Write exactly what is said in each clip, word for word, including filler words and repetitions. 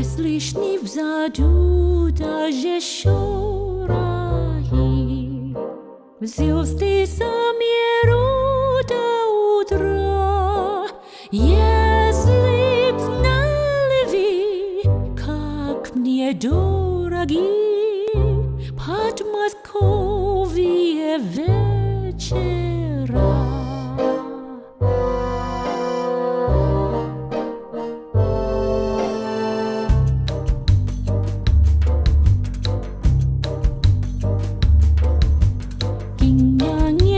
Слышны в саду даже шорохи. Звёзды замерут до утра, если б знали вы, как мне дороги подмосковные вечера. 今夜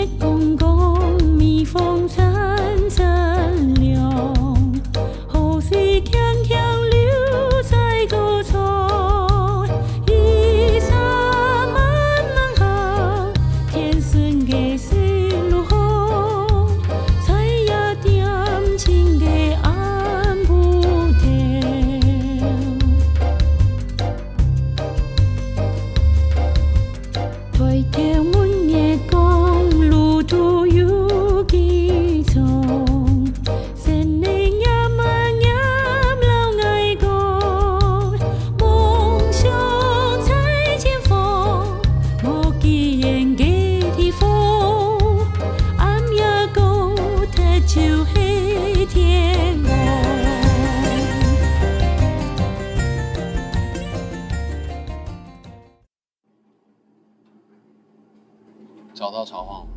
月光光，蜜蜂餐餐亮，河水轻轻流在歌唱。雨伞慢慢行，天生个水路好，在夜店静个暗晡头。 抬头問月光，路途有幾長？神靈暗暗暝老𠊎講，夢想在前方，無幾遠个地方，暗夜過忒就係天光。 找到曹晃了。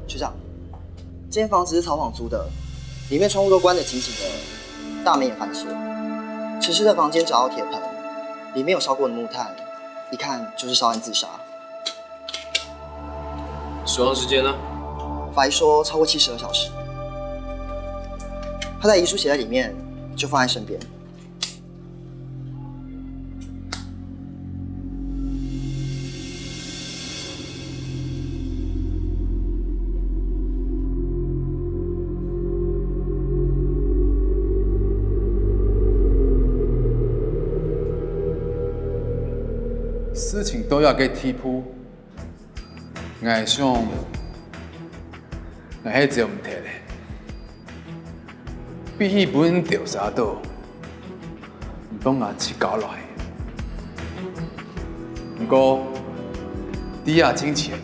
学长，这间房子是曹晃租的，里面窗户都关得紧紧的，大门也反锁。陈氏的房间找到铁盆，里面有烧过的木炭，一看就是烧炭自杀。 死亡时间呢？法医说超过七十二小时。他的遗书写在里面，就放在身边。 事情到這个地步，𠊎想，𠊎係走毋忒咧。比起分調查到，毋通𠊎自家來。毋過，在這進前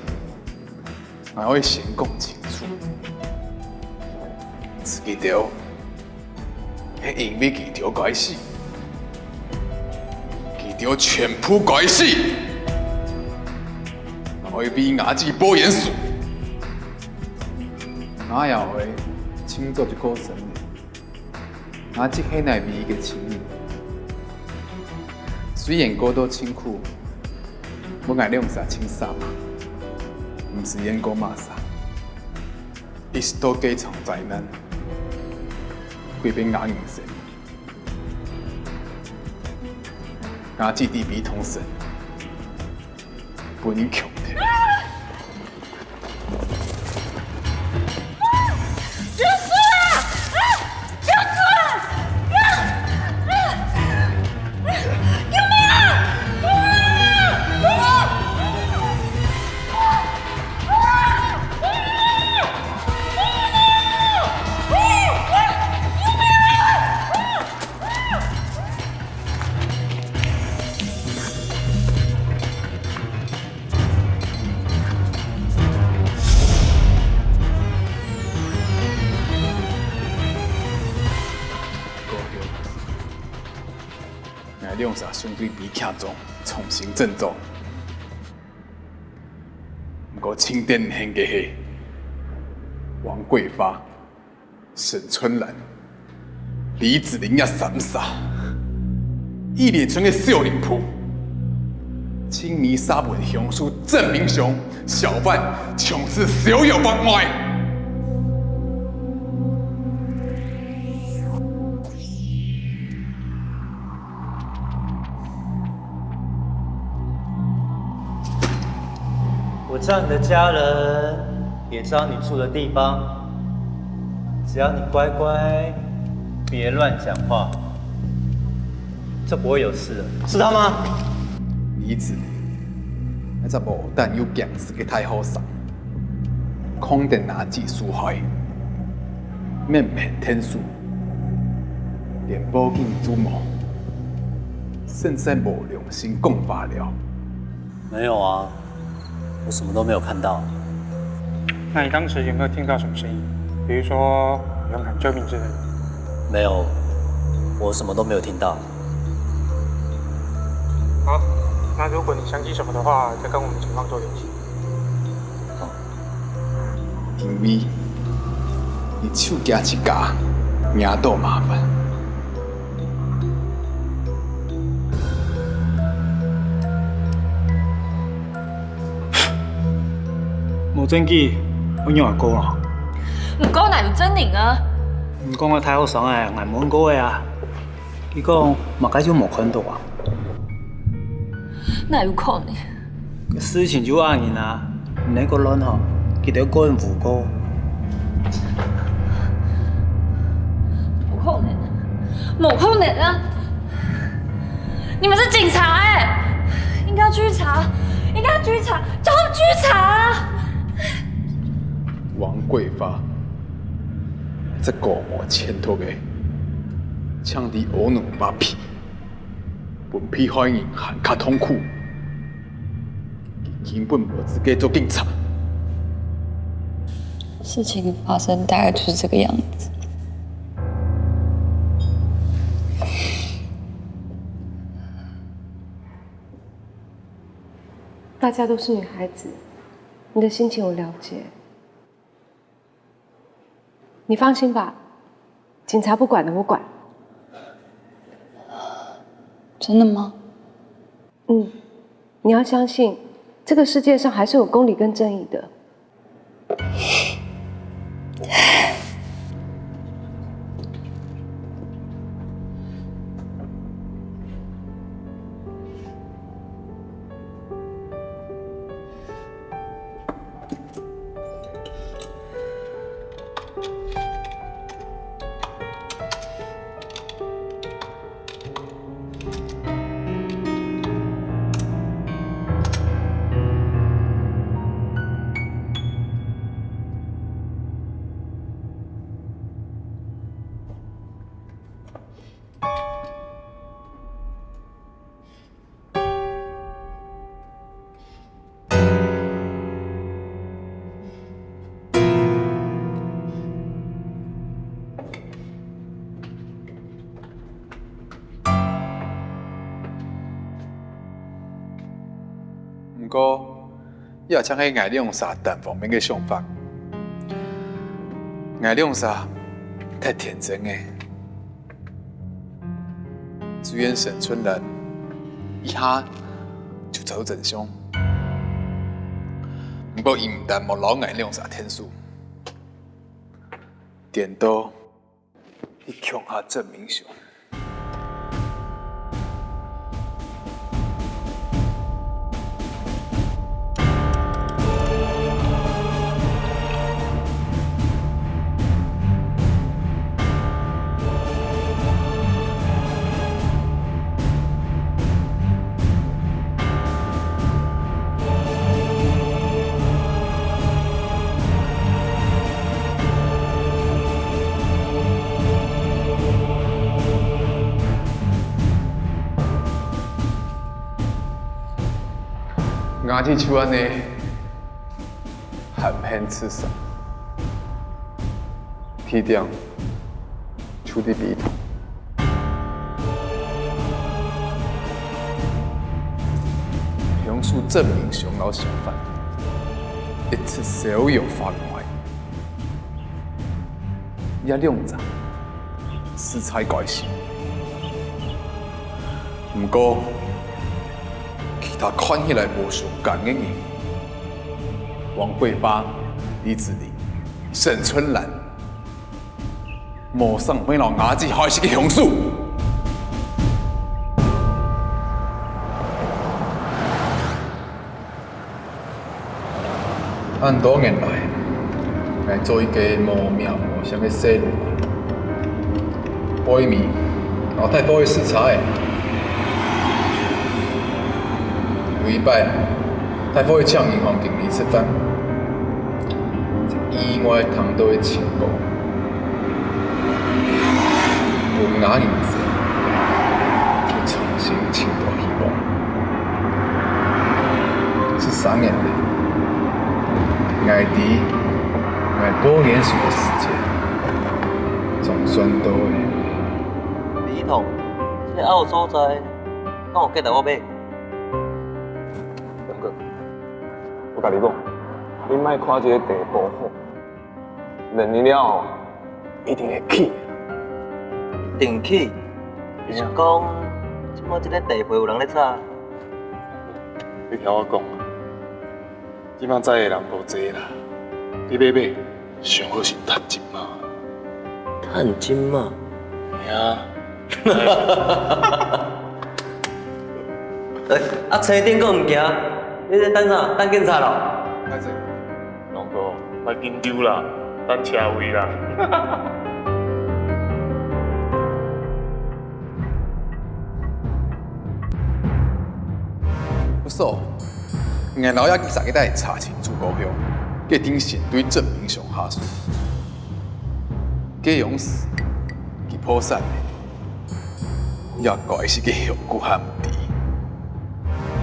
，𠊎愛先講清楚，係佢兜 係因為佢兜該死，佢兜全部該死！𠊎愛為吾子報冤仇，𠊎也愛慶祝一個生日。吾子係𠊎唯一个親人，雖然過到盡苦，毋過𠊎兩儕盡捨命，毋使怨過麼儕。 一直到該場災難，改變吾人生。吾子弟被通神，分人強忒。𠊎兩儕兄弟悲劇中重新振作。毋過盡典型个係，王桂花、沈春蘭、李子玲這三儕，一連串个小人物，盡尾煞分兇手鄭明雄、小販從此逍遙法外。 我知道你的家人，也知道你住的地方，只要你乖乖，别乱讲话，就不會有事了，是他嗎？李子林，那隻無膽又驚死个大學生，囥等阿姊受害，免騙天數，連報警都無，實在無良心講話了。沒有啊，我什麼都沒有看到。那你當時有沒有聽到什麼聲音？比如說有人喊救命之類的？沒有，我什麼都沒有聽到。好，那如果你想起什么的话，再跟我们警方做联系。因為你手驚自家惹到麻煩。 無證據，愛仰般告啊？毋過哪有證人啊？毋過𠊎大學生欸，𠊎問過个啊。佢講，麼个就無看到啊。哪有可能？事情就恁樣啊，你恁个亂吼，佢兜告你誣告。無可能，無可能啊！ 你們是警察欸，應該要繼續查，應該要繼續查，叫他們繼續查啊！王桂花，這个無前途个，像在烏龍巴皮，分被害人還較痛苦。 根本無資格做警察。事情發生大概就是這個樣子。大家都是女孩子，你的心情我了解。你放心吧，警察不管的，我管。真的嗎？嗯，你要相信，這個世界上還是有公理跟正義的。毋過，這正係𠊎兩儕單方面个想法。𠊎兩儕太天真了。 只願沈春蘭一下就知道真相。毋過佢毋但無摎𠊎兩儕𢯭手，顛倒去共下鄭明雄。 𠊎就恁仔含恨自殺，地點就在鼻頭。凶手鄭明雄摎小販一直逍遙法外。 這兩儕實在該死。毋過，其他看起來無相干个人，王桂花、李子玲、沈春蘭，無成為摎𠊎姊害死个凶手。 恁多年來，𠊎做一個無名無姓个細路，背尾摎大哥个屍叉仔，禮拜，大伙去請銀行經理食飯，意外聽到个情報，分𠊎人生又重新尋到希望。十三年了，𠊎知，𠊎過元首个時間總算到了。李一桐，這个拗所在，敢有結合我買？ 勇哥，我甲你講，你莫看這个地步好，兩日了後，一定會起。定起？你是講，這馬這个地皮有人咧炒？你聽我講，這馬在的人無濟啦，你買買，上好是趁這馬。趁這馬？嘿啊。 欸，啊，車頂閣毋行，你咧等啥？等警察咯？歹勢，龍哥，莫緊張啦，等車位啦。毋錯，𠊎老爺佢自家帶查清楚故鄉，決定先對鄭明松下手。該樣式，佢破產了。 也該係个後果還毋知，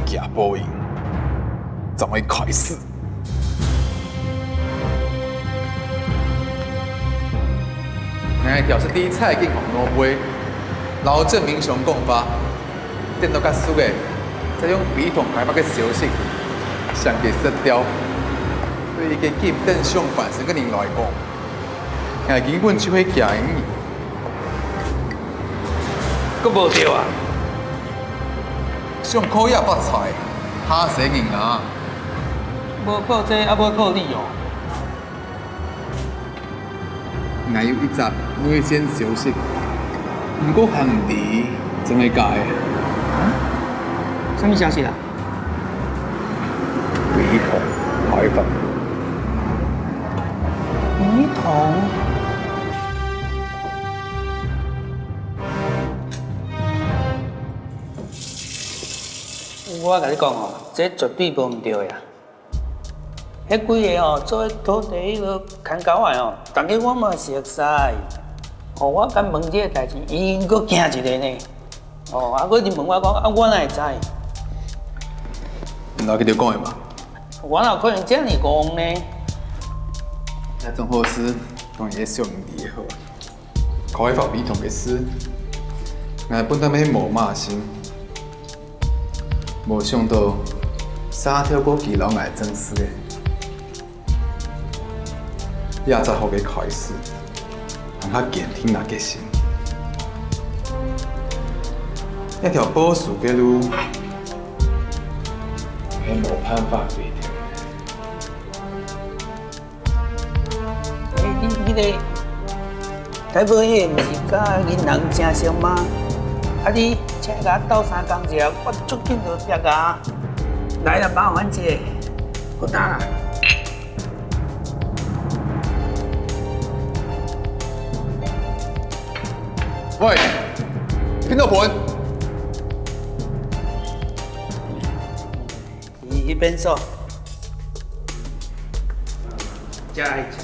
佢報應正會開始。𠊎調出去蔡金紅老妹，摎鄭明松講話，等到結束个，再用非同開發个消息，相佢失掉。對一个緊等想翻身个人來講， 𠊎根本就係驚人。閣無對啊！想靠這發財，嚇死人啊！無靠這，啊無靠你哦。𠊎有一隻內線消息，毋過還毋知真个假个。啊？啥物消息啊？ 非同開發。非同？我甲你講哦，這絕對無毋對个啊！迄幾个哦，做土地迄个牽狗仔哦，逐个我嘛熟悉。哦，我敢問這个代志，伊應該驚一个呢。 哦，啊，閣一直問我講，啊，我哪會知？毋係佢兜講个嘛？我哪有可能遮爾戇呢？該總好勢，講一个小問題好啊。開發非同个事，𠊎本來係無麼个心，無想到，煞透過佢摎𠊎正視个。 這正好个開始，通較堅定若決心。這條保守个路，係無辦法回頭。欸，你，你咧，該無你毋是甲銀行誠熟嗎？啊，你請伊甲鬥相共一下，我足緊就壁啊！來啦，麻煩一下，好打啦。 喂，聽到本？你去便所。加一下。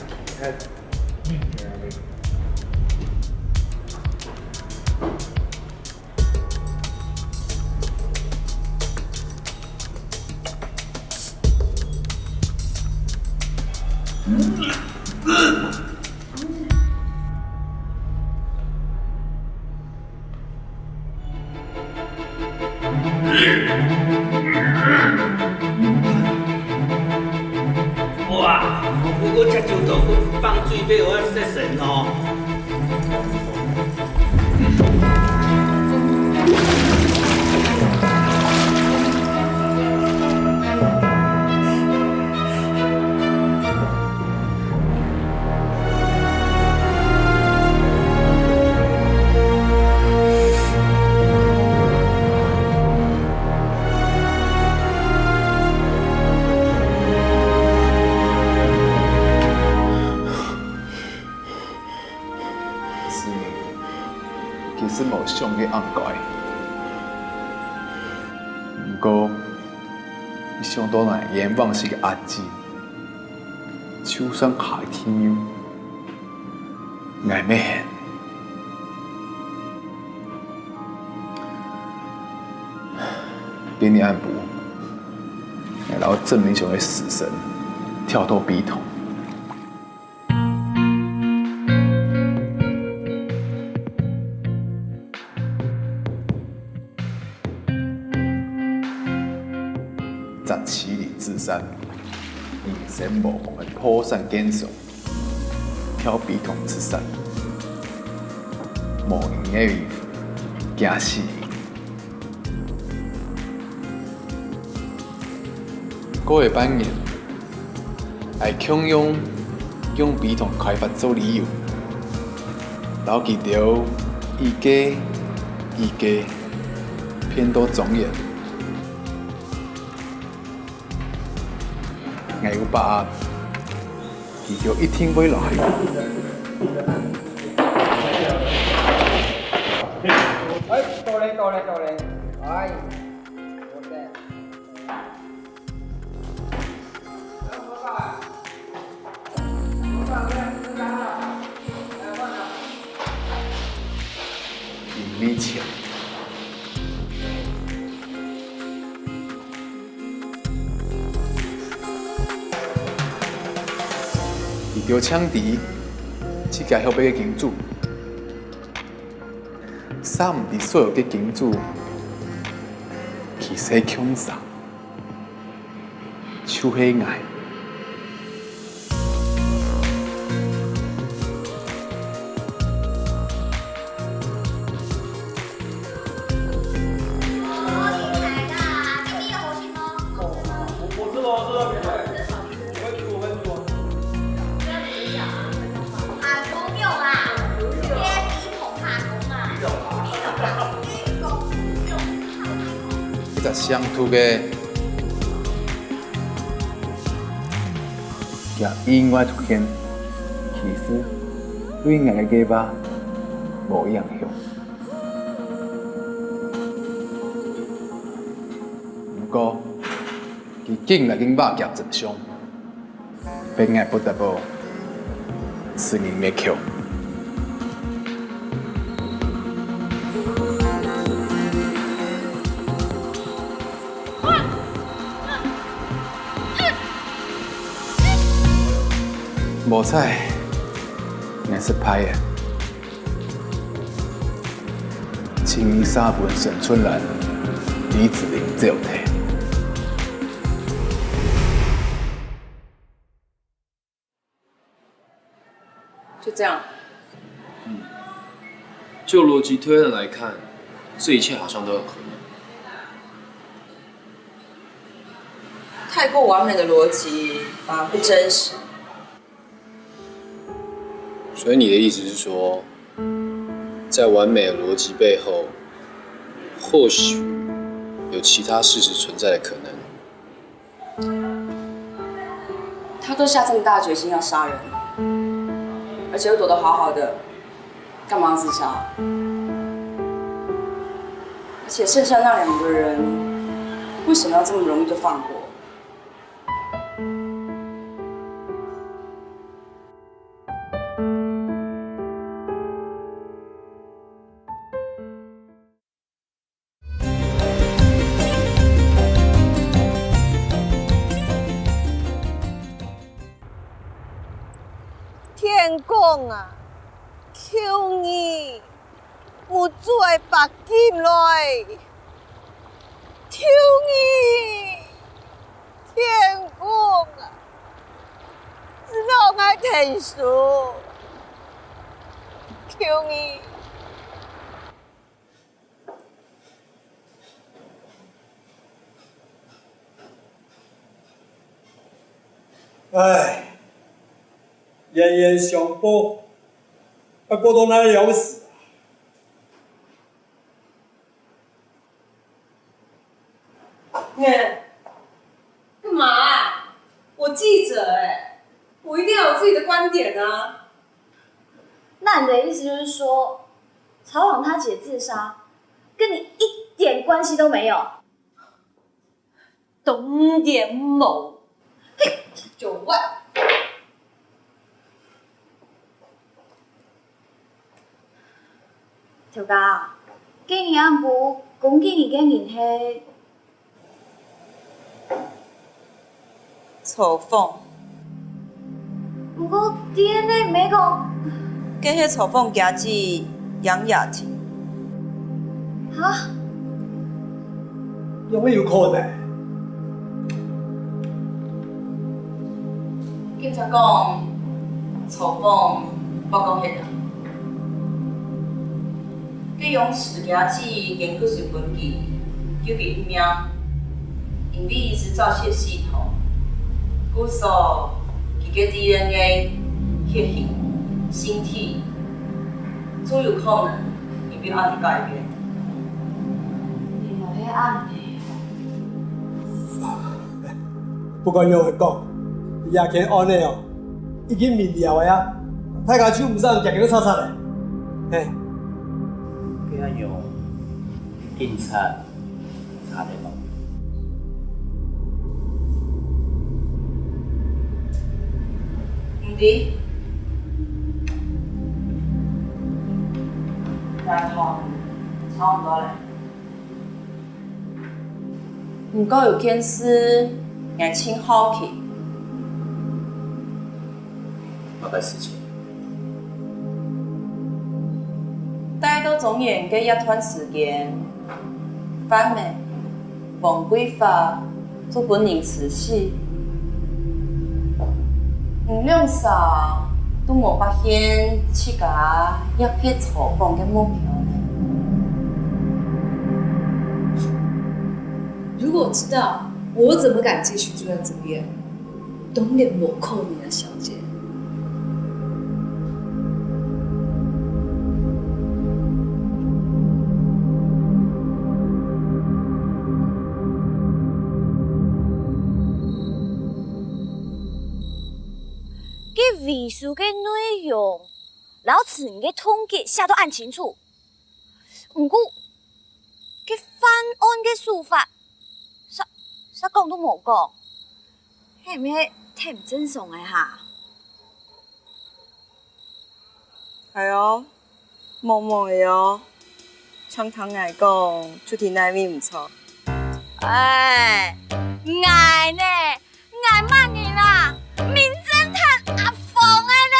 哇，哥哥，這就豆腐放水杯，我要食神哦。 志明，其實無想个恁該。毋過，一想到𠊎冤枉死个阿姊，就算下地獄，𠊎乜肯。今日暗晡，𠊎摎鄭明雄个屍身吊到陂塘。 十七年自殺，人生無望个破產奸商，吊陂塘自殺，無人願意驚死人。過了半年， 𠊎共樣用陂塘開發做理由，摎佢兜一個一個騙到莊園。𠊎有把握，佢兜一定會留下來。哎，到了，到了，到了。哎，我的。 因為錢。佢兜淨知自家後背个金主，煞毋知所有个金主其實係共儕。 就係𠊎。一隻姓杜个，佢意外出現，其實對𠊎个計畫無影響。毋過，佢竟然緊畫夾真相。 分𠊎不得不自認滅口。無彩，𠊎失敗了。請你殺分沈春蘭、李子玲走忒。 就這樣。嗯，就邏輯推斷來看，這一切好像都很合理。太過完美的邏輯反而不真實。所以你的意思是說，在完美的邏輯背後，或許有其他事實存在的可能？ 他都下這麼大決心要殺人，而且又躲得好好的，幹嘛要自殺？而且剩下那兩個人，為什麼要這麼容易就放過？ 天公啊，求你，目珠愛擘金來！求你，天公啊，指導𠊎天數！求你！ 唉，冤冤相報，啊，報到哪了時啊？你幹嘛啊？我記者欸，我一定要有自己的觀點啊。那你的意思就是說，曹朗他姐自殺，跟你一點關係都沒有？當然無。嘿，就我。頭家，今日暗晡講見你个人係？ 曹芳。毋過D N A毋係講……該係曹芳厥姊楊雅婷。哈？仰會有可能？警察講，曹芳發光忒啊。 該楊氏厥姊堅決想分佢救佢一命，因為佢係造血系統，故所佢个D N A、血型、性體，都有可能因為恁樣改變。原來係恁樣。 不管仰般講，這件案仔哦，已經明瞭个啊，大家就毋使遽遽吵吵咧。嘿。該恁樣，警察查得無？毋知。大家差毋多咧。 毋過有件事，𠊎盡好奇。麼个事情？戴到中元个一段時間，范美、黃桂花就分人刺死。你兩儕都無發現自家也係曹芳个目標呢？ 如果知道，我怎麼敢繼續住在這邊？當然無可能啊，小姐。該遺書个內容，摎自家个動機寫到恁清楚，毋過，該犯案个手法， 煞，煞講都無講，係毋係忒毋正常个哈？係哦，毛毛个哦，像聽𠊎講，就在哪位毋著。哎，𠊎呢，𠊎麼人啊？名偵探阿芳个呢！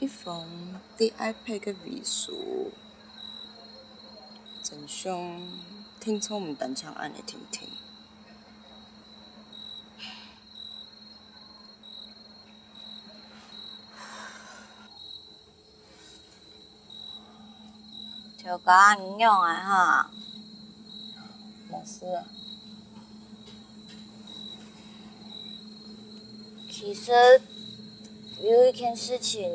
一封在iPad个遺書，真相定著毋單淨恁仔定定。 頭家，你仰啊哈？無事啊。其實有一件事情，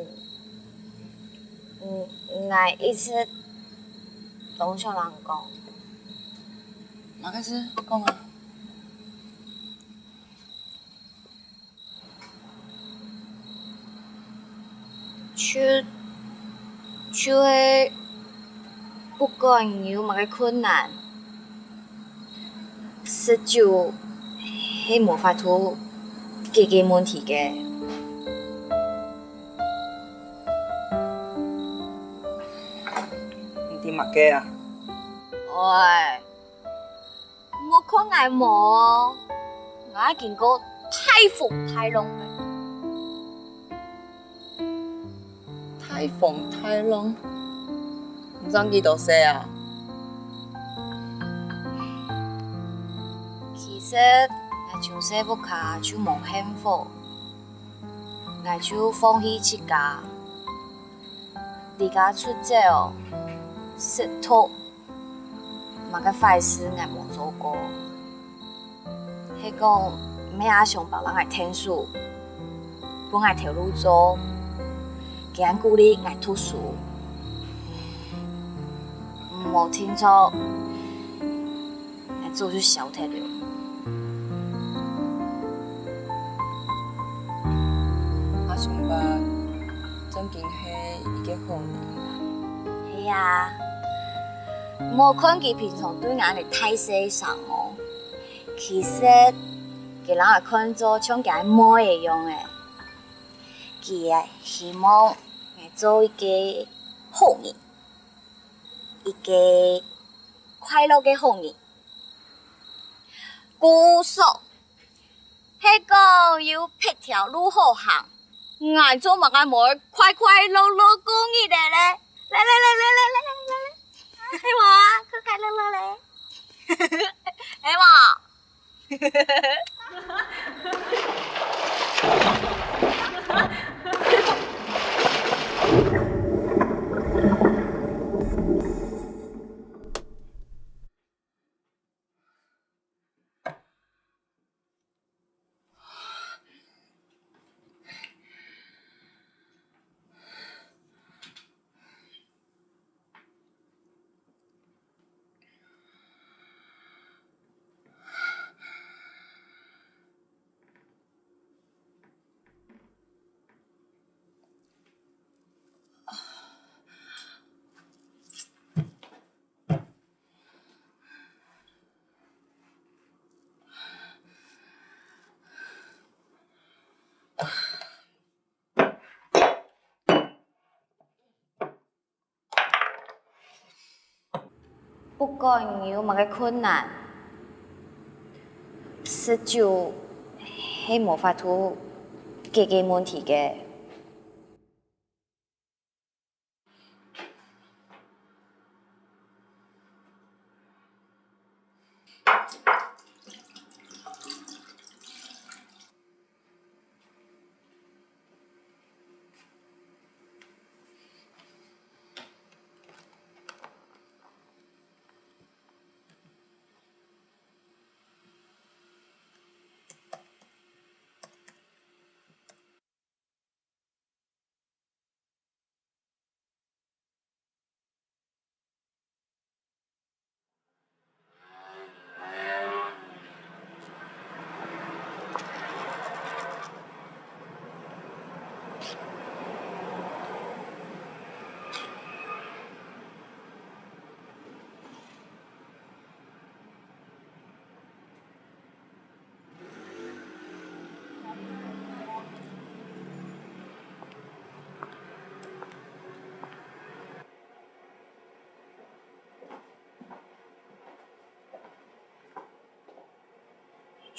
嗯，𠊎一直都想摎你講。麼个事？講啊！ 就，就係不管有麼个困難，食酒係無法度解決問題个。你知麼个啊？喂， 莫看𠊎無，𠊎經過大風大浪了。大風大浪？你正幾多歲啊？其實𠊎從細屋下就無幸福，𠊎就放棄自家，離家出走，食毒， 麼个壞事𠊎無做過，係講姆阿雄摎𠊎𢯭手，分𠊎頭路做，佢還鼓勵𠊎讀書。無定著，𠊎早就消忒了。阿雄伯，正經係一個好人。係啊，莫看佢平常對𠊎个大細聲哦，其實佢摎𠊎看做像佢个妹仔樣仔。佢啊，希望𠊎做一個好人，一個快樂个好人。故所， 係講有別條路好行，𠊎做麼个無愛快快樂樂過日仔咧？來來來來來來來來，係無啊？快快樂樂咧，係無？不管有麼个困難，食酒係無法度解決問題个。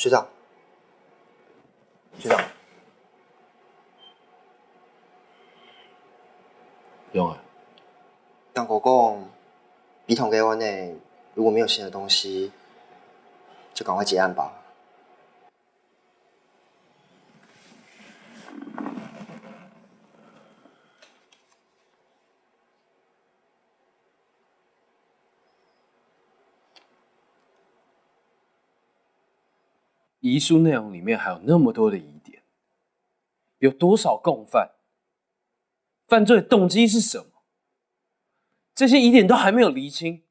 學長，學長，仰仔？聽哥講，筆筒个案呢，如果沒有新的東西，就趕快結案吧。 遺書內容裡面還有那麼多的疑點，有多少共犯？犯罪動機是什麼？這些疑點都還沒有釐清，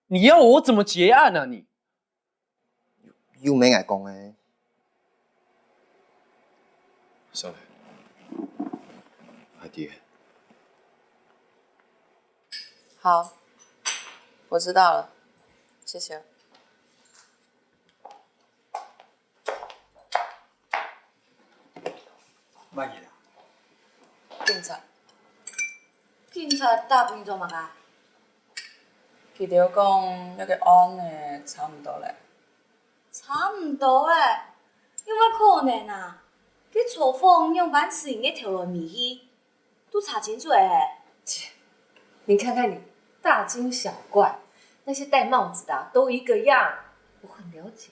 你要我怎麼結案啊你？ 又毋係𠊎講个。上來，阿弟。好，我知道了，謝謝。 麼人啊？警察。警察打分你做麼个？佢兜講，這個案仔差毋多咧。差毋多咧？仰會可能啊？該廚房仰般使人个頭來尾去，都查清楚咧。切，你看看你，大驚小怪，那些戴帽子的啊，都一個樣，我很了解。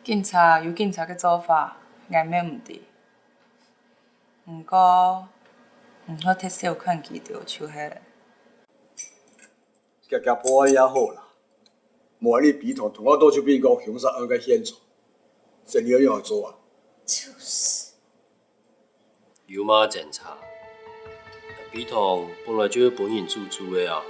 警察有警察个做法，𠊎乜毋知。毋過，毋好忒小看佢兜就係咧。遽遽破案也好啦，無你筆筒同學到處變講兇殺案个現場，生理愛仰般做啊？就是。 有麼爭差？筆筒本來就係分人租住个啊。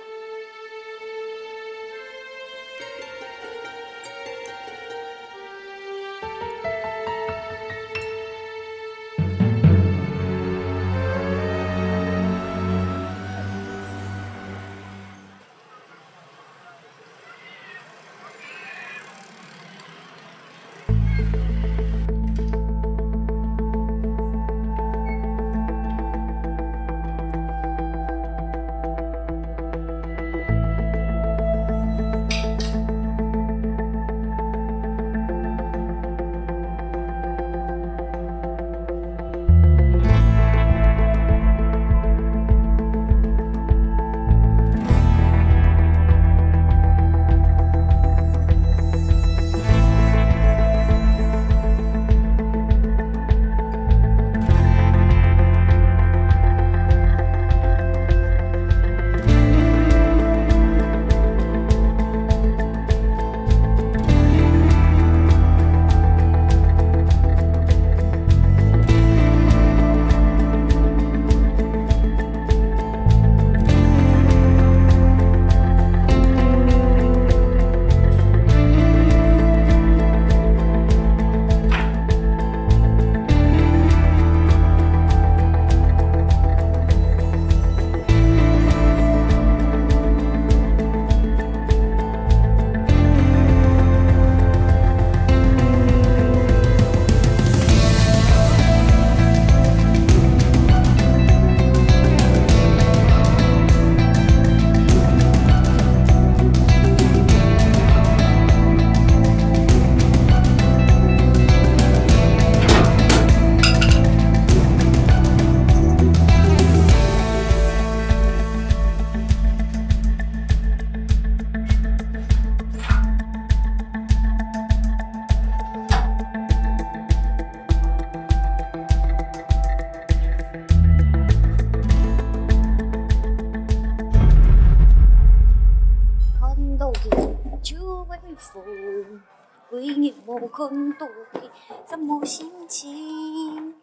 歸日無看到佢，真無心情。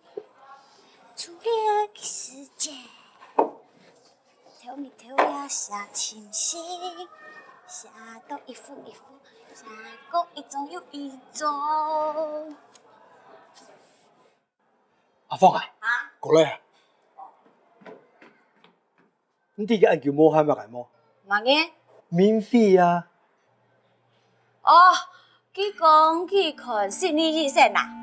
出來个時節，頭日頭也寫清醒，寫到一幅一幅，寫過一張又一張。阿芳啊，啊？過來啊！你知个恁久無閒麼个無？麼个？明輝啊！ 哦，佢講去看心理醫生啊。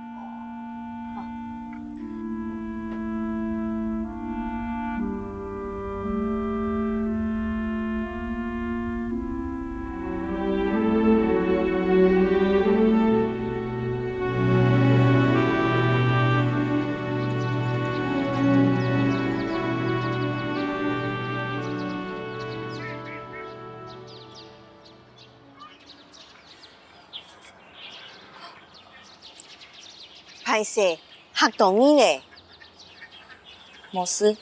歹勢，嚇到你咧。無事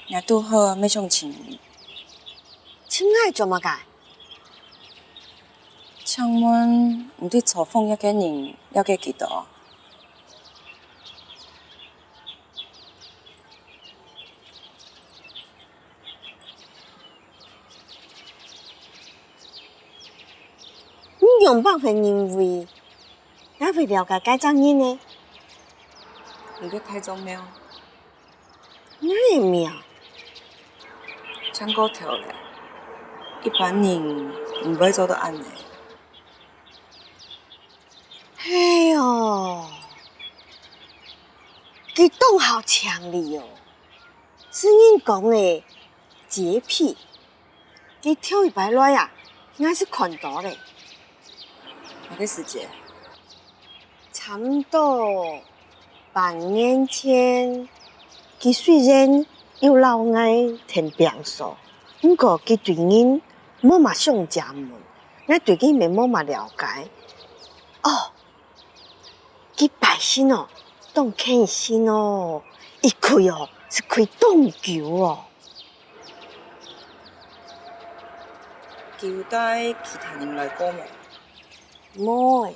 ，𠊎堵好乜想尋你。尋𠊎做麼个？請問你對昨晡夜个人了解幾多？ 你仰般會認為𠊎會了解該隻人呢？你个大眾廟。𠊎个廟？聽過頭咧，一般人毋會做到恁呢。 係哦，佢當好請你哦，係人講个潔癖。佢頭一擺來啊，𠊎就看到咧。麼个時節？差毋多半年前，佢雖然有摎𠊎跈平素，毋過佢對人無麼相借問，𠊎對佢乜無麼了解。哦， 佢拜神哦，當虔誠哦，一跪哦，係跪當久哦。佢有帶其他人來過無？無欸，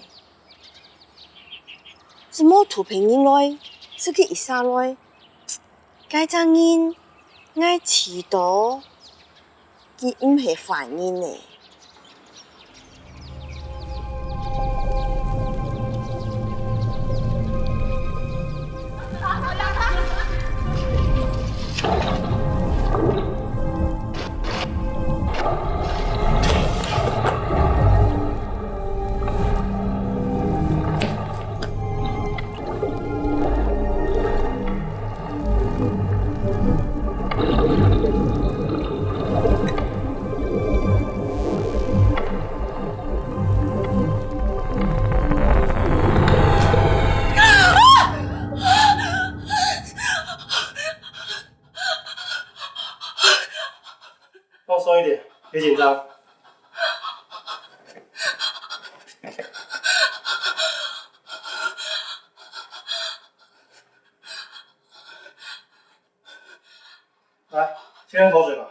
係無渡別人來，係佢一儕來。 該隻人，𠊎知道，佢毋係壞人呢。 放鬆一點，別緊張。來，先喝口水吧。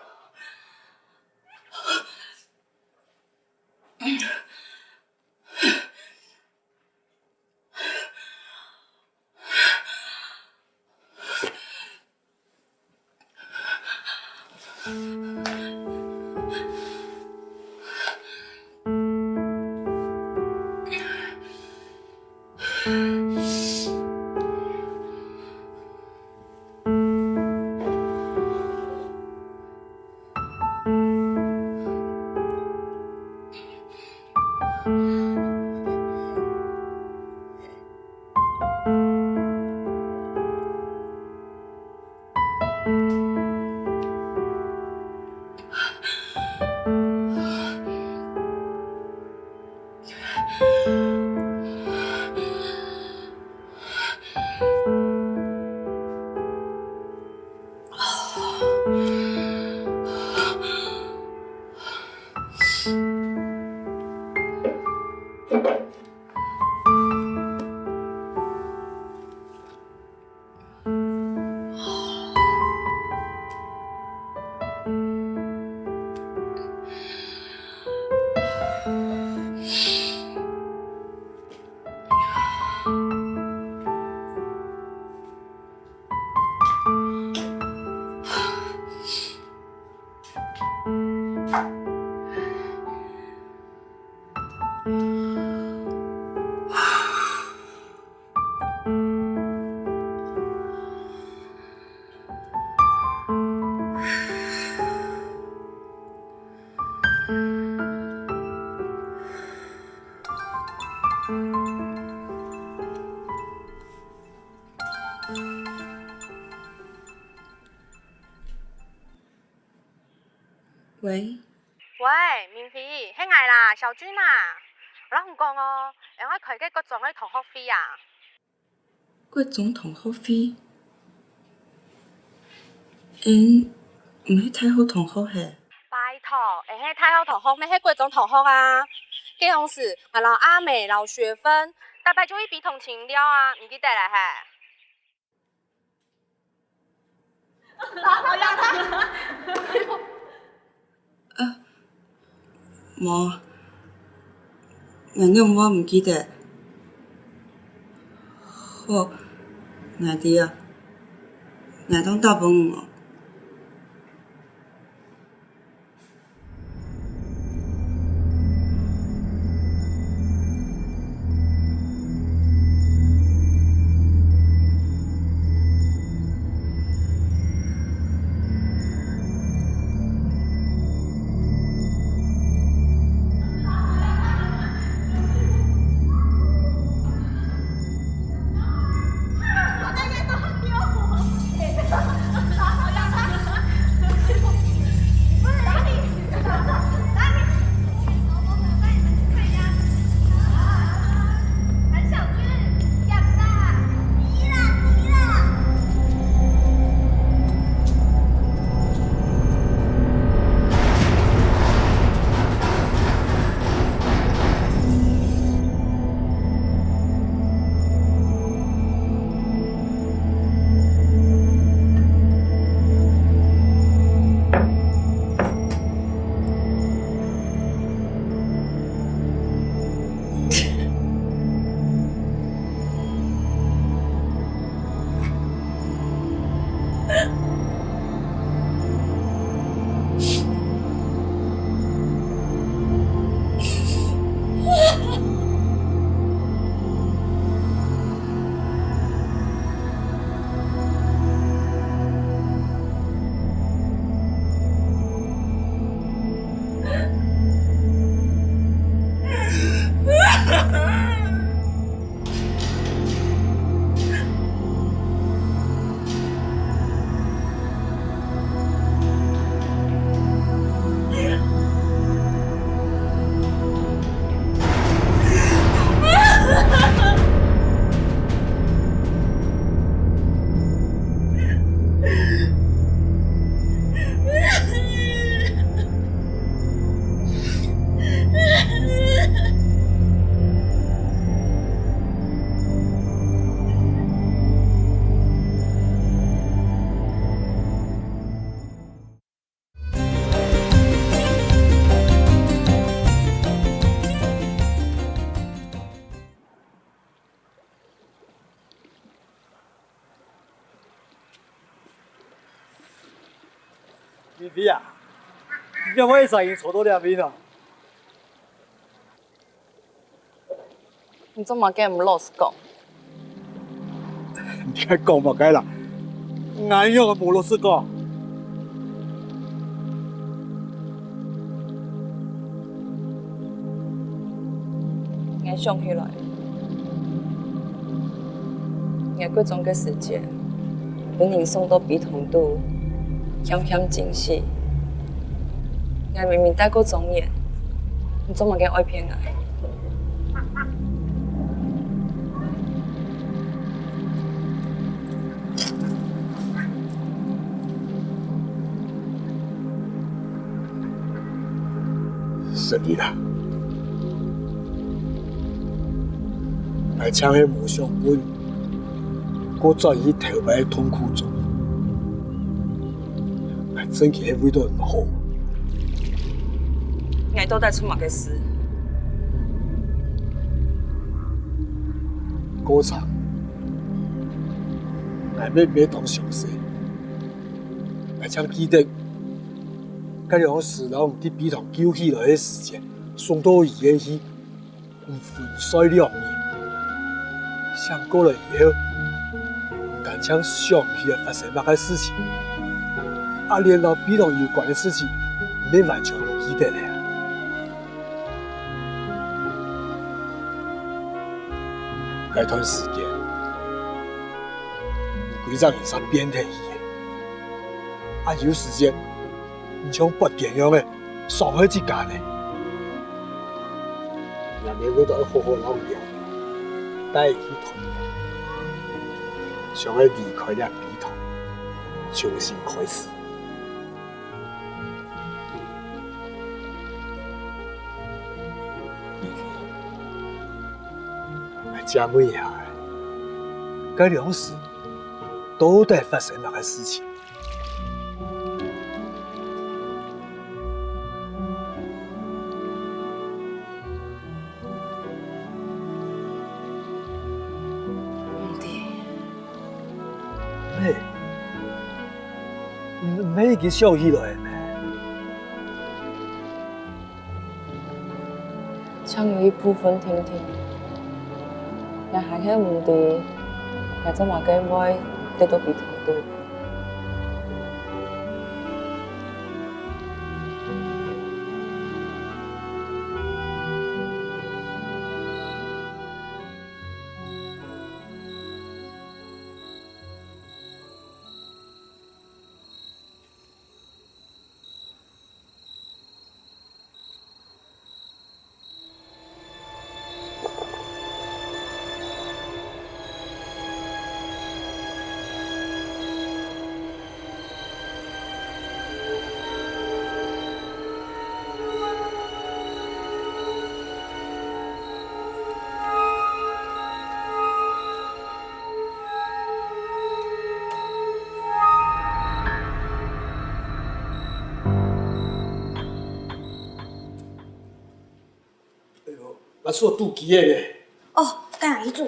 喂，喂，明飛，係𠊎啦，小俊啊。𠊎摎你講哦，𠊎愛開个國中个同學會啊。國中同學會？𠊎毋係大學同學係？拜託，𠊎係大學同學，乜係國中同學啊。該央時，𠊎摎阿美、摎雪芬，逐擺就去B棟尋尞啊，你記得了係？ 啊，無，𠊎仰會毋記得？好，𠊎知啊，𠊎當打分你哦。 明飛啊，你仰會一儕人坐到這位呢？你做麼个毋老實講？你在講麼个啦？𠊎仰會無老實講？ 𠊎想起來，𠊎國中个時節，分人送到B棟肚，險險浸死。𠊎明明大過中年，你做麼个愛騙𠊎？ 失禮啦，𠊎淨係無想分你過轉去頭擺个痛苦中。 𠊎真經係為著你好。𠊎到底做麼个事？過程，𠊎乜毋係當詳細。𠊎淨記得，該央時摎你在B棟救起來个時節，送到醫院去。 分睡兩日。醒過來以後，毋單淨想毋起來發生麼个事情，啊連摎B棟有關个事情，乜完全毋記得了。該段時間，歸隻人煞變忒去了。啊有時節，你像發癲樣仔，傷害自家呢。若姆會當好好摎你，帶你去團圓，想愛離開這埤塘，重新開始。 𠊎借問一下，該當時到底發生麼个事情？毋知。嘿，毋，毋係已經想起來了咩？ 像有一部分定定，也還係毋知，也做麼个會跌到埤塘肚。哎喲，𠊎手肚飢了呢。哦，該𠊎去煮。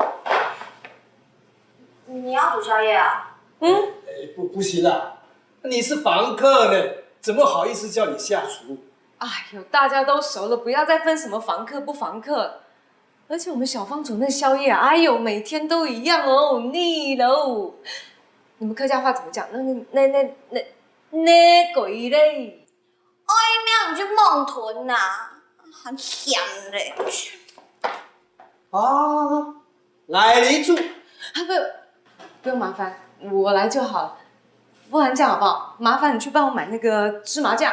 你要煮宵夜啊？嗯？哎，不，不行啦，你是房客呢，怎麼好意思叫你下廚？哎喲，大家都熟了，不要再分什麼房客不房客。而且我們小芳煮那宵夜啊，哎喲，每天都一樣哦，膩了哦。你們客家話怎麼講？那，那，那，那，那个咧？ 愛命就罔吞啊，還鹹咧。啊，𠊎來煮。啊，不，不用麻煩，我來就好了。不然這樣好不好？麻煩你去幫我買那個芝麻醬。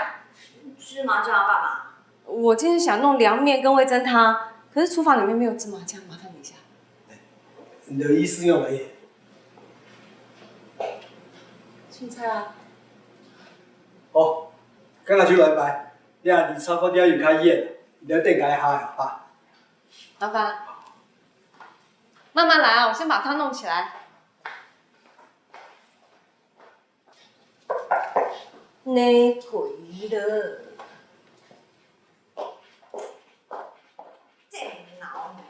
芝麻醬要幹嘛？我今天想弄涼麵跟味噌湯，可是廚房裡面沒有芝麻醬，麻煩你一下。你的意思用來青菜啊。 哦，該𠊎就來買。這離雜貨店又較遠，你愛等𠊎一下啊。老闆，慢慢來啊，我先把湯弄起來。你鬼了，真惱人。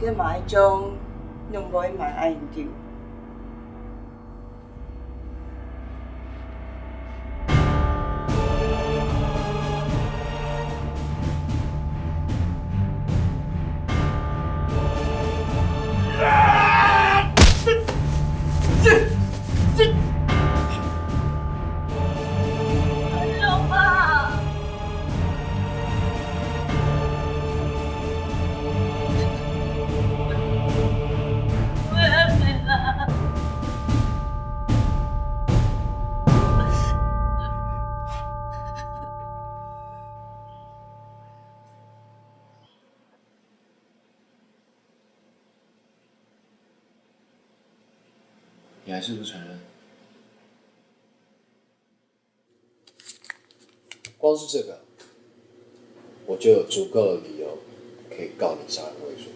這買將，仰會買恁久？ 你還是不承認？光是這個，我就有足夠的理由可以告你殺人未遂。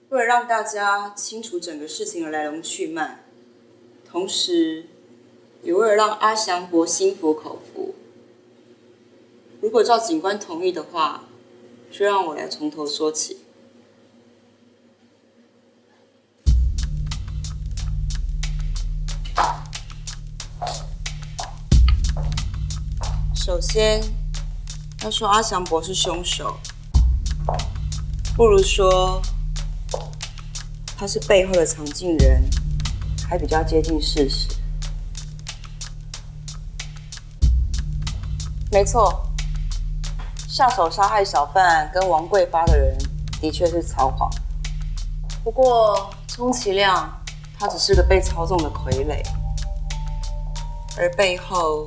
為了讓大家清楚整個事情的來龍去脈，同時也為了讓阿祥伯心服口服，如果照警官同意的話，就讓我來從頭說起。 首先，要說阿祥伯是兇手，不如說他是背後的藏鏡人，還比較接近事實。沒錯，下手殺害小販跟王貴發的人的確是曹晃，不過充其量 他只是個被操縱的傀儡，而背後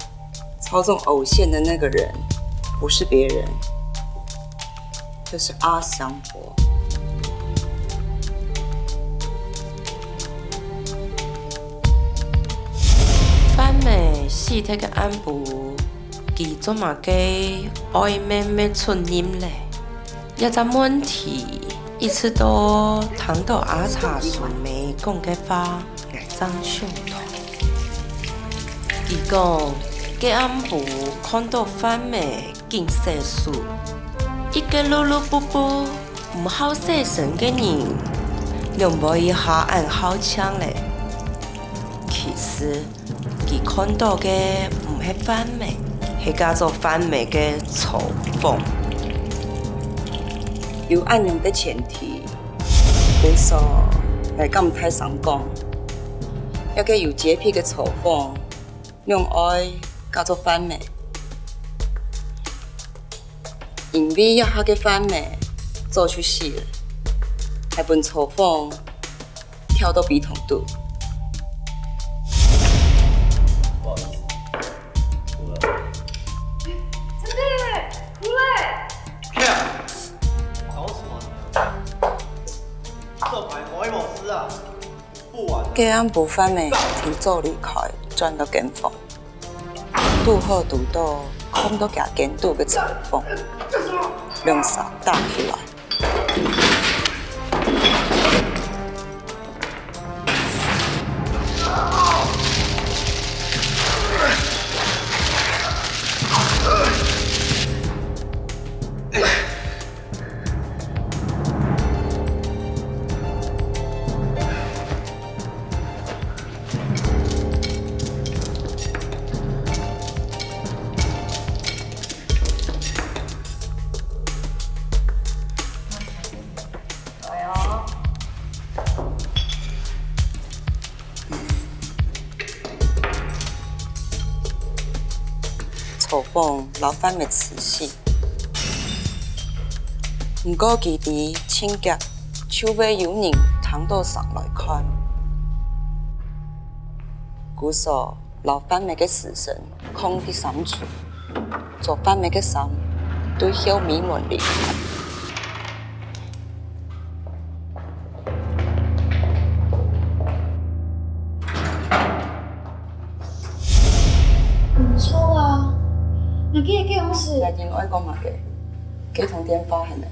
操縱偶線的那個人，不是別人，就是阿祥伯。范美死忒个暗晡，佢做麼个愛乜乜出音咧？ 這隻問題一直到聽到阿茶叔姆講个話，𠊎正想通。佢講，該暗晡看到范美緊洗手，一個碌碌痀痀、毋好洗身个人，仰會一下恁好強咧？其實， 佢看到个毋係范美，係叫做范美个曹鳳。有恁樣个前提，故所，𠊎敢大聲講，這個有潔癖个曹鳳，仰會叫做范美？因為這下个范美早就死了，還分曹鳳 跳到筆筒肚。不好意思，哭了。真的耶，哭了耶。看，搞什麼？這牌毛一毛濕啊，不玩了。該暗晡范美提早離開，轉到間房，拄好堵到囥到厥間肚个曹鳳，兩儕打起來。 來哦。曹鳳摎范美刺死，毋過佢知盡遽就會有人聽到聲來看，故所 摎范美个屍身囥在衫櫥，著范美个衫對後尾門離開。毋著啊，若个个樣式。若个人愛講麼个？該通電話係無？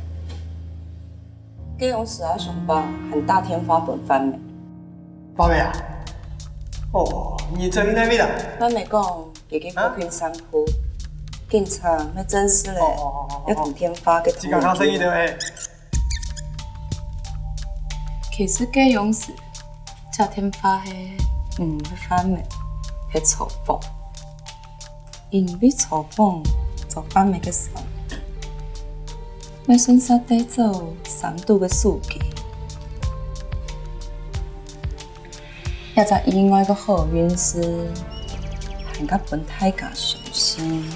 該樣式啊，上班還打電話分范美。范美啊？哦，你最近在哪位啊？范美講， 佢个附近散步，警察愛正視咧，哦，哦，哦，哦。愛通電話个通知。自家較細心點欸。其實該央時接電話係毋係范美，係曹芳。因為曹芳著范美个衫，愛順續帶走衫肚个手機。 這隻意外个好運勢，還較分大家相信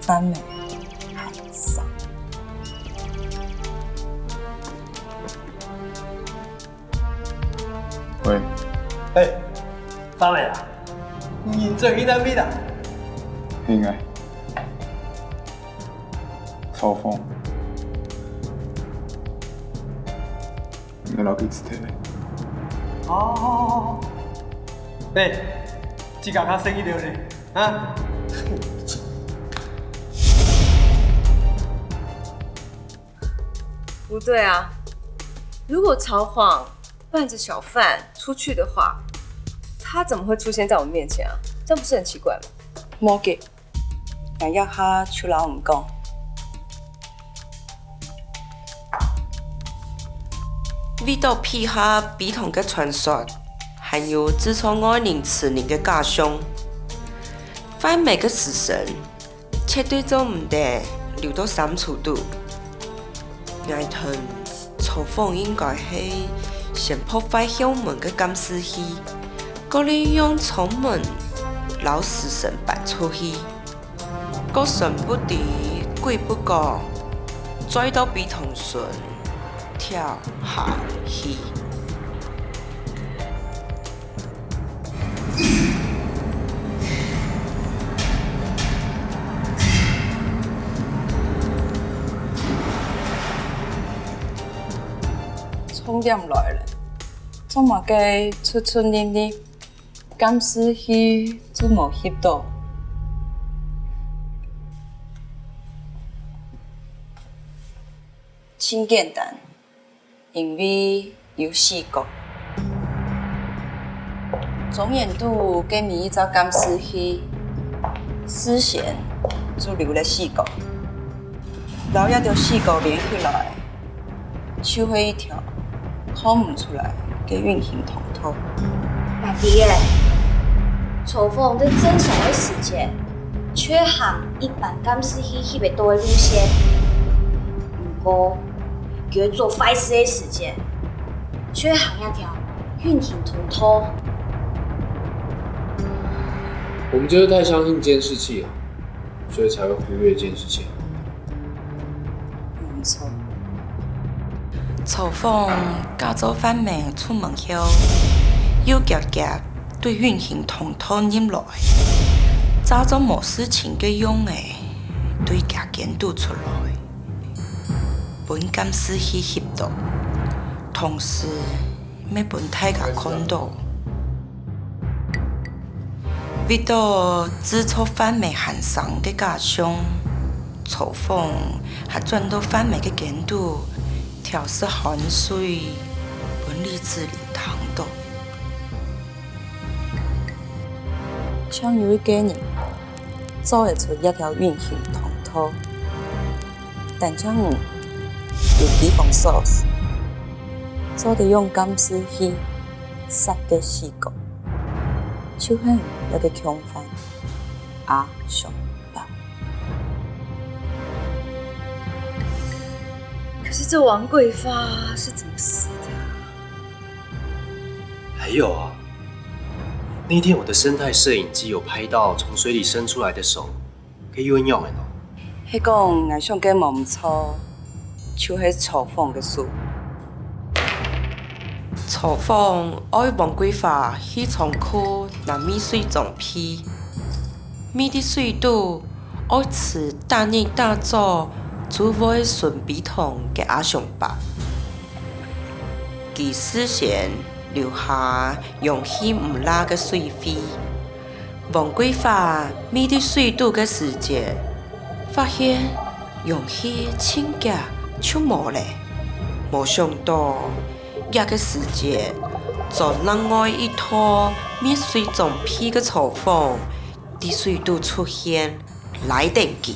范美還生。喂。欸，范美啊，你做去哪位啦？係𠊎，曹芳。 你摎佢辭退咧？哦，喂，自家較細心點咧，啊？不對啊，如果曹芳伴著小范出去的話，他怎麼會出現在我們面前啊？這樣不是很奇怪嗎？無个， 𠊎這下就摎你講。為著避開悲痛个傳說，還有製造外人辭職个假象，范美个屍身絕對做毋得留到衫櫥肚。 𠊎同曹芳應該係先破壞後門个監視器，過利用窗門摎屍身搬出去，過全部在鬼屋角，再到陂塘脣跳下去。 重點來了，做麼个出出入入，監視器就無翕著？盡簡單。 因為有死角。中元度个每一隻監視器，事先就留了死角，摎這條死角連起來，就係一條看毋出來个隱形通道。𠊎知了，曹芳在正常个時節，就行一般監視器翕會著个路線。毋過， 佢做壞事个時節，就行這條隱形通道。我們就是太相信監視器了，所以才會忽略監視器。無錯。曹芳假做范美出門後，又遽遽對隱形通道入來，假做無事情个樣仔，對厥間肚出來。 分監視器翕著，同時乜分大家看著。為著製造范美還生个假象，曹芳還轉到范美个間肚，調食寒水，分李子玲聽著。像有一個人做會出這條隱形通道， 單淨有機房鎖匙，做得用監視器設个死角，就係這個共犯阿雄伯。可是這王桂發是怎麼死的啊？還有啊，那天我的生態攝影機有拍到從水裡伸出來的手， 該又仰仔呢？係講𠊎想个無毋著，就係曹芳个手。曹芳愛王桂發去倉庫拿沕水裝備，沕在水肚，愛遲逐日逐早就會巡陂塘个阿雄伯。佢事先留下氧氣毋罅个水肺， 王桂發沕在水肚个時節，發現氧氣盡遽就無了。無想著，這個時節，轉另外一套密水裝備个曹芳，在水肚出現，拉等佢，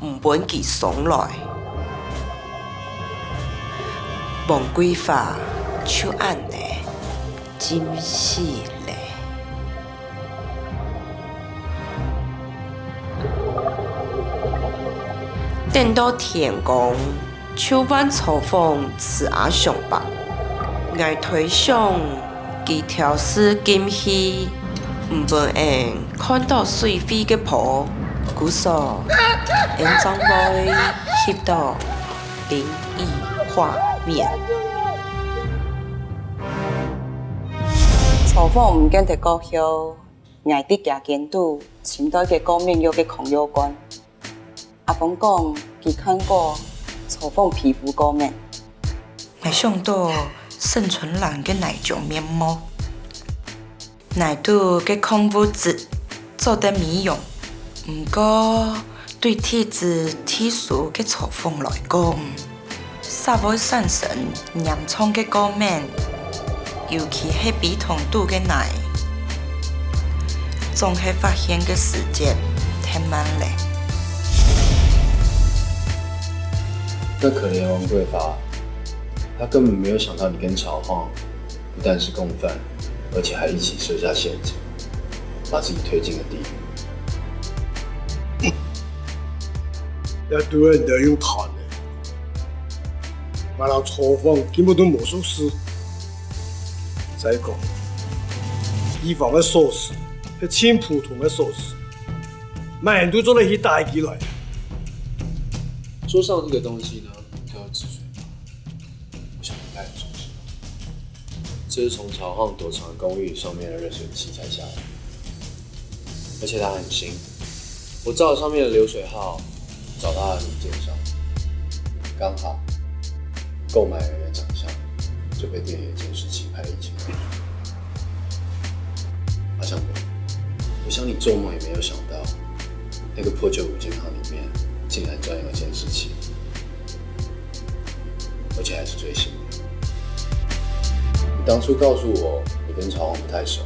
毋分佢鬆來。黃桂花就恁呢浸死了。 等到天光，就換曹芳㓾阿雄伯。𠊎推想，佢挑事禁氣，毋分𫣆看到水肺个泡，故所，𫣆正會翕到靈異畫面。曹芳毋見忒過後， 𠊎在厥間肚尋到一個過敏藥个空藥罐。阿芳講，佢看過曹芳皮膚過敏。𠊎想到沈春蘭个泥漿面貌，泥肚个礦物質做得美容，毋過對體質特殊个曹芳來講， 煞會產生嚴重个過敏，尤其係陂塘肚个泥，總係發現个時節忒慢了。那可憐王桂發，他根本沒有想到你跟曹芳不但是共犯，而且還一起設下陷阱，把自己推進了地獄。也都係你用談个。 𠊎摎曹芳根本都無熟事。再講，以往个鎖匙係盡普通个鎖匙，麼人都做得去打起來。桌上這個東西呢，叫做治水法，我想應該很熟悉。這是從曹芳躲藏公寓上面的熱水器拆下來的，而且它很新。我照上面的流水號， 找到了零件上，剛好購買人的長相就被店里的監視器拍了一清二楚。阿香伯，我想你做夢也沒有想到，那個破舊五金行裡面竟然裝有監視器，而且還是最新的。你當初告訴我，你跟曹芳不太熟，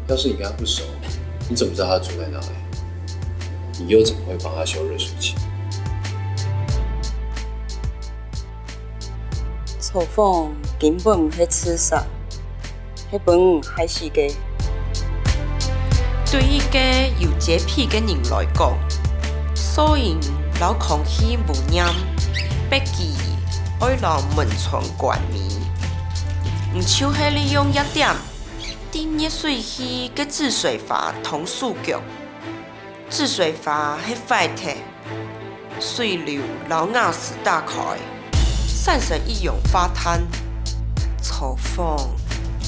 要是你跟他不熟，你怎麼知道他住在哪裡？你又怎麼會幫他修熱水器？曹芳根本毋係自殺，係分人害死个。對一個有潔癖个人來講，素因摎空氣污染，迫佢愛摎門窗關呢，毋就係利用這點， 在熱水器个治水閥動手腳。治水閥係壞忒，水流摎瓦斯打開，產生一氧化碳，曹芳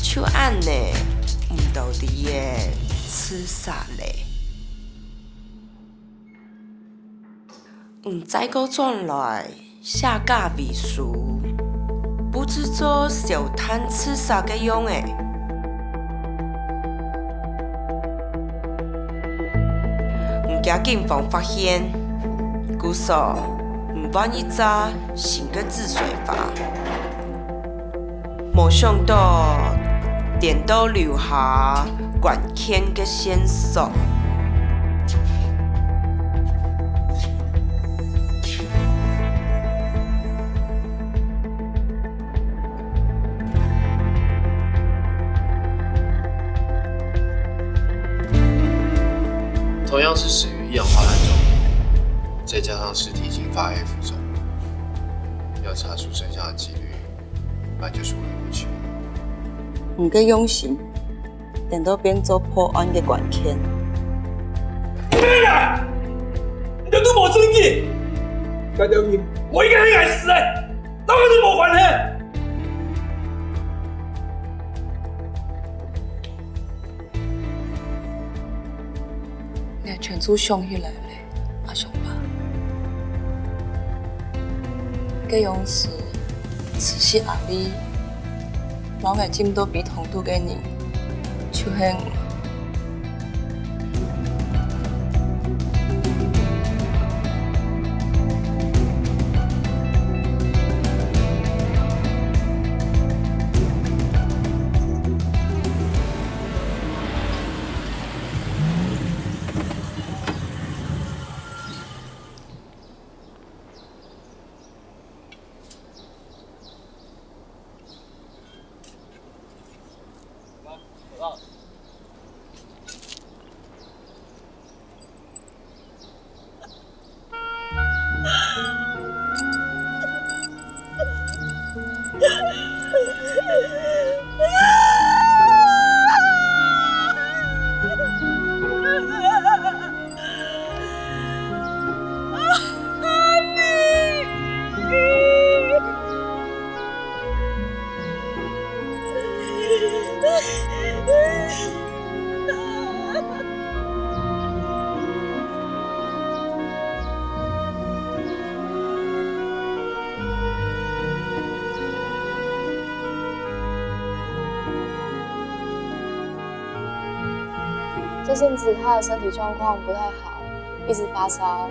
就恁呢毋道理个自殺了。 你再過轉來寫假遺書，布置做燒炭自殺个樣仔。你驚警方發現，故所你換一隻新个治水閥。 無想到，顛倒留下關鍵个線索。同樣是死於一氧化碳中毒，再加上屍體已經發黑浮腫，要查出真相的機率 那就是我的過去。你个用心，顛倒變做破案个關鍵。你們倆，你們都無證據，該條人無應該係𠊎死个，摎𠊎都無關係。𠊎全部想起來了。 阿雄伯。該央時，自細阿里，摎𠊎浸到陂塘肚个人，就係你。 你这阵子他的身体状况不太好，一直发烧，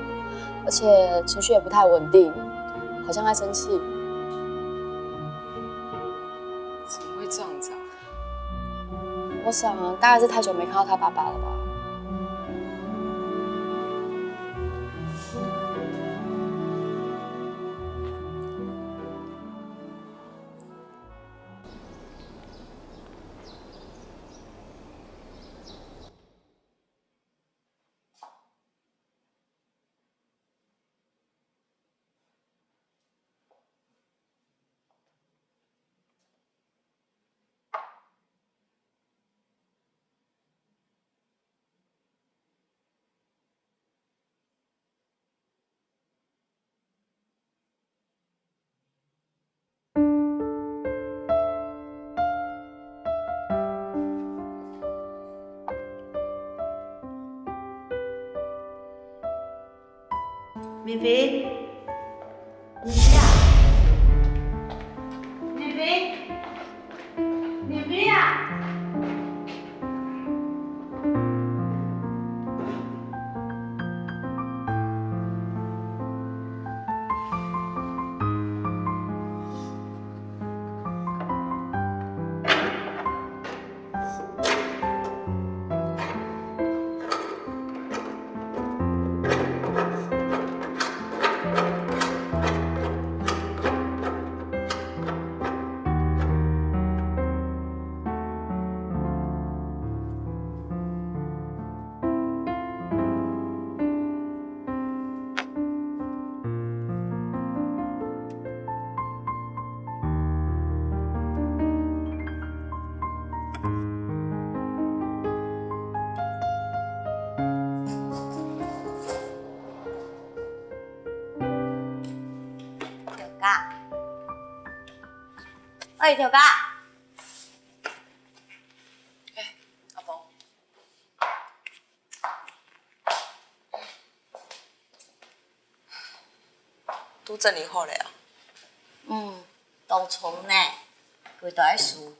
而且情绪也不太稳定，好像在生气。怎么会这样子啊？我想大概是太久没看到他爸爸了吧。妹妹，妹妹啊，妹妹，妹妹啊！头家，喂，头家。哎，阿峰。 都整理好了啊？嗯，當重呢，幾多書。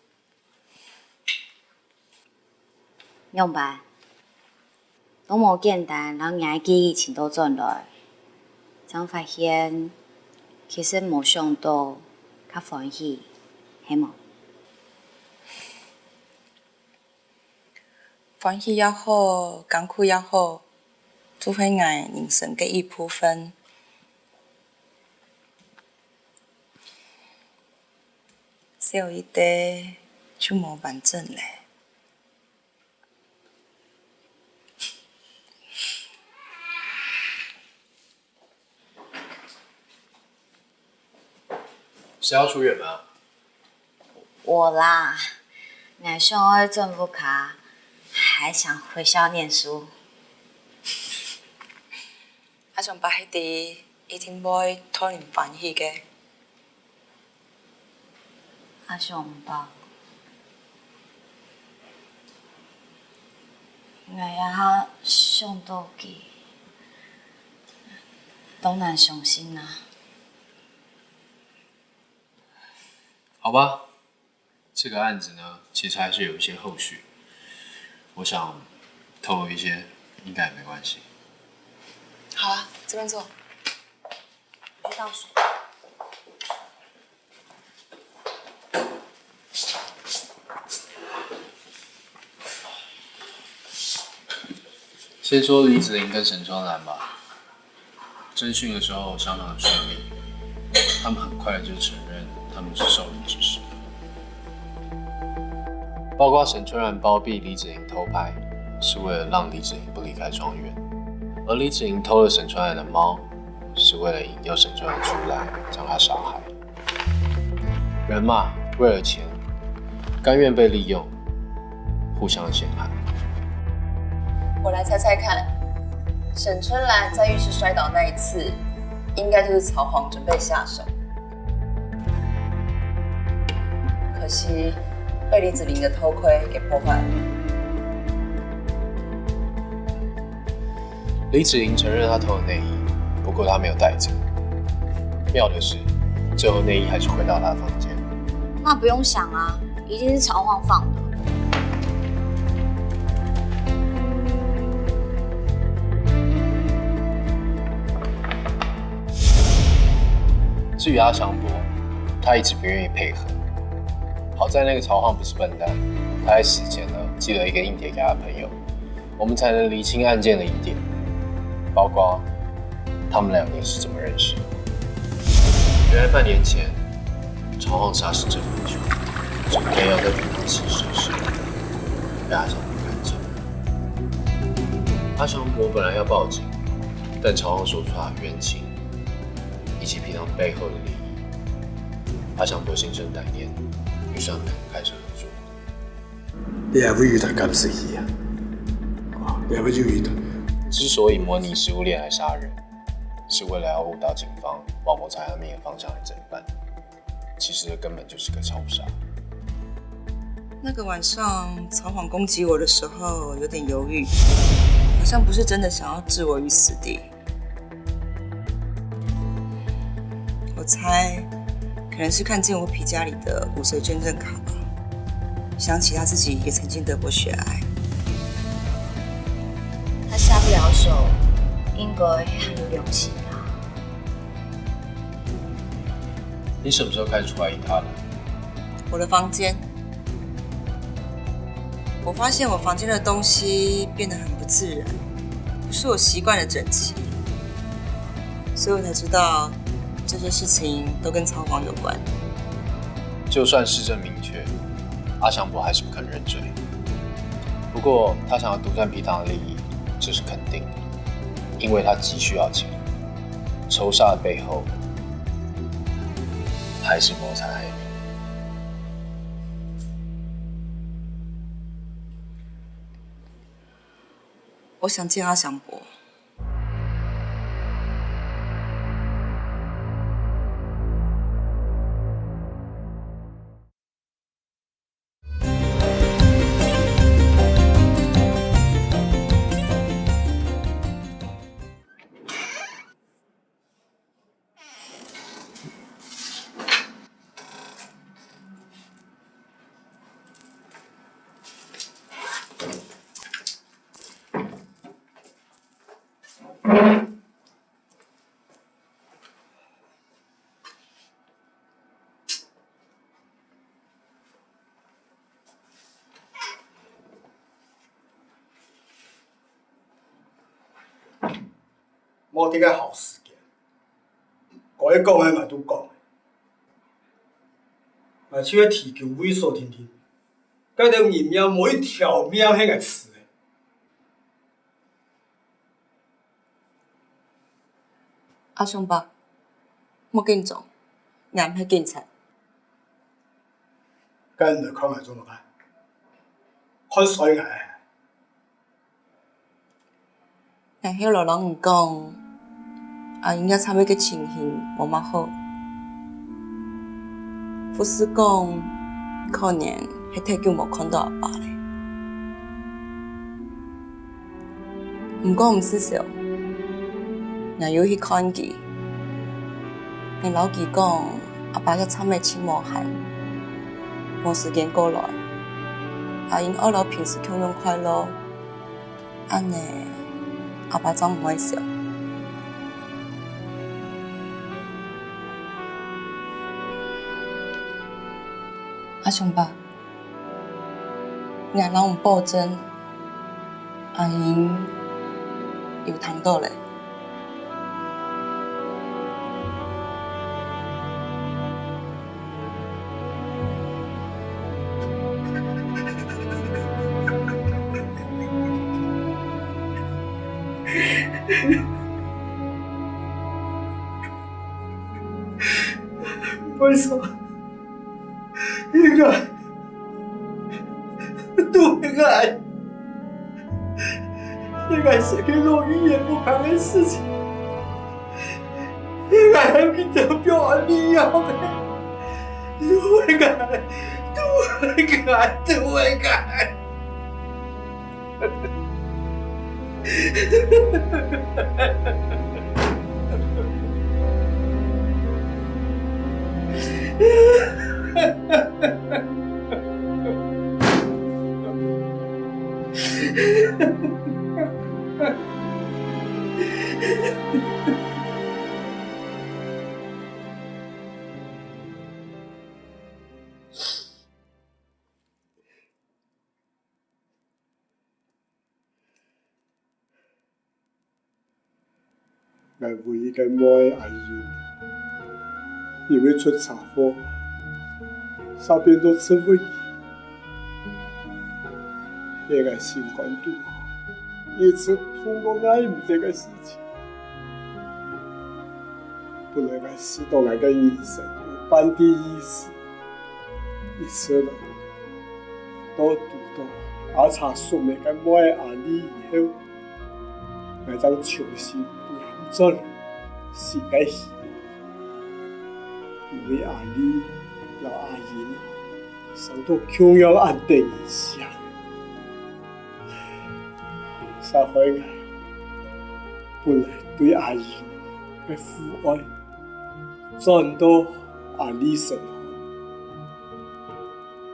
仰般？都無簡單，摎𠊎个記憶尋倒轉來，正發現，其實無想到較歡喜，係無？ 歡喜也好，艱苦也好，都係𠊎人生个一部分。少一垤就無完整了。 是要出遠門啊？無啦，𠊎想愛轉屋下，還想回校念書。阿雄伯係知，一定會討人歡喜个。 阿雄伯，𠊎這下想到佢，當難相信啊。好吧，這個案子呢，其實還是有一些後續，我想透露一些，應該也沒關係。好啊，這邊坐。我去倒水。 先說李子玲跟沈春蘭吧。偵訊的時候相當順利，他們很快就承認他們是受人指使。包括沈春兰包庇李子玲偷拍，是为了让李子玲不离开庄园，而李子玲偷了沈春兰的猫，是为了引诱沈春兰出来，将她杀害。人嘛，为了钱，甘愿被利用，互相陷害。我来猜猜看，沈春兰在浴室摔倒那一次，应该就是曹黄准备下手。可惜被李子玲的偷窥给破坏了。李子玲承认她偷了内衣，不过她没有带走。妙的是，最后内衣还是回到她的房间。那不用想啊，一定是曹黄放的。至于阿祥伯，他一直不愿意配合。好在那个曹晃不是笨蛋，他在死前呢寄了一个硬碟给他的朋友，我们才能厘清案件的疑点，包括他们两个是怎么认识的。原来半年前，曹晃杀死这个人，准备要在平常时实施，被阿祥伯看见。阿祥伯本来要报警，但曹晃说出他的冤情以及平常背后的利益，阿祥伯心生歹念，于是他们两个开始合作。你也會有得感死佢啊？你也會有一段。之所以模擬食物链来杀人，是为了要误导警方往谋财害命案方向来侦办。其实这根本就是个仇杀。那个晚上，曹晃攻击我的时候有点犹豫，好像不是真的想要置我于死地。我猜，可能是看见我皮夹里的骨髓捐赠卡吧，想起他自己也曾经得过血癌。他下不了手，应该很有良心啊。你什么时候开始怀疑他的？我的房间，我发现我房间的东西变得很不自然，不是我习惯的整齐，所以我才知道这些事情都跟曹晃有关。就算事证明确，阿祥伯还是不肯认罪。不过，他想要独占皮糖的利益，这是肯定的，因为他急需要钱。仇杀的背后，还是谋财害命。我想见阿祥伯。無得个好時間，該講个嘛都講，嘛就係地球萎縮定定，該條人命無一條命係𠊎自个。阿雄伯，莫緊張，𠊎毋係警察。該你來看𠊎做麼个？看衰𠊎？ 𠊎係來摎你講，阿英這站仔个情形無麼好。護士講，可能係忒久無看到阿爸咧。毋過毋使愁，𠊎有去看佢。𠊎摎佢講，阿爸這站仔盡無閒，無時間過來，阿英愛摎平時共樣快樂。 恁呢，阿爸正毋會愁。阿雄伯，𠊎摎你保證，阿英有聽到咧。為啥？應該，都應該，應該係該老姨爺不堪个事情，應該還有佢得表安利藥个，都應該，都應該，都應該。 𠊎唯一个妹阿英，因為出車禍，煞變做植物人。在𠊎心肝肚，一直痛到耐毋得个事情。本來𠊎試著𠊎个人生有半點意思， 一直到堵到阿茶叔姆个妹阿麗以後，𠊎正重新歕轉新个希望。因為阿麗摎阿英生到共樣恁得人惜，煞害𠊎本來對阿英个父愛轉到阿麗身上。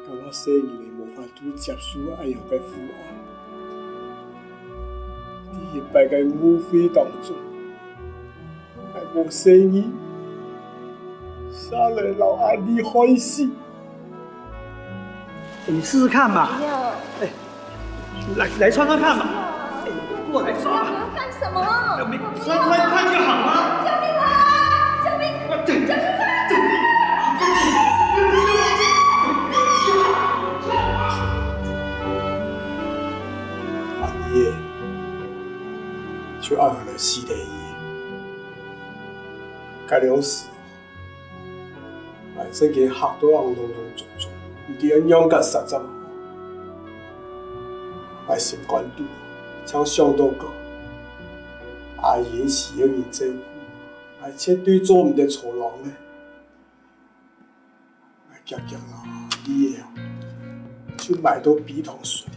感覺細人仔無法度接受恁樣个父愛。在一擺个誤會當中，𠊎無細義，煞來摎阿麗害死。你試試看嘛。不要。哎，來，來穿穿看嘛。哎，過來穿嘛。不要，不要，幹什麼？哎，你穿穿看就好了。救命啊！救命！啊，對，救命啊！阿姨，就恁樣來死忒去。該量時， 𠊎正經嚇到恁囉囉嗦嗦，毋知愛仰結煞正好。𠊎心肝肚正想到講，阿英需要人照顧，𠊎絕對做毋得坐牢呢。𠊎遽遽摎阿麗仔就埋到陂塘水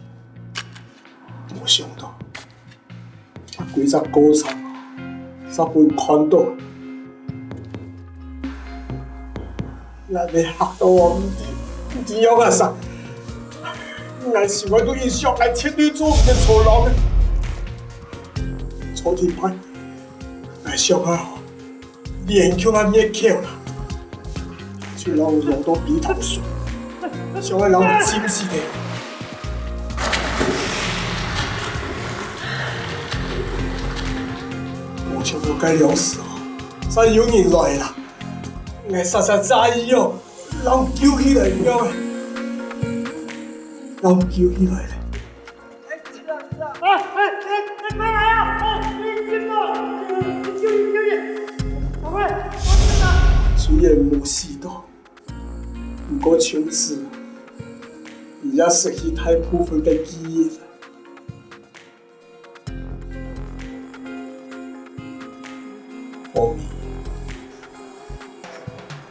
裡，無想到 啊，歸隻過程煞分看到。𠊎被嚇到哦，毋知，毋知仰結煞。𠊎心肝肚一想，𠊎絕對做毋得坐牢个。昨天晚，𠊎想啊， 連續啊滅口啦，就摎𠊎㧒到陂塘水，想愛摎𠊎浸死个。無想到該量時哦，煞有人來啦，𠊎煞煞在意哦，摎救起來了，摎救起來了。 哎，哎，哎，哎，快來啊！哎，哎，救命啊！救命，救命！趕快，趕緊啊！雖然無死到，毋過從此，你也失去大部分个記憶了。阿明，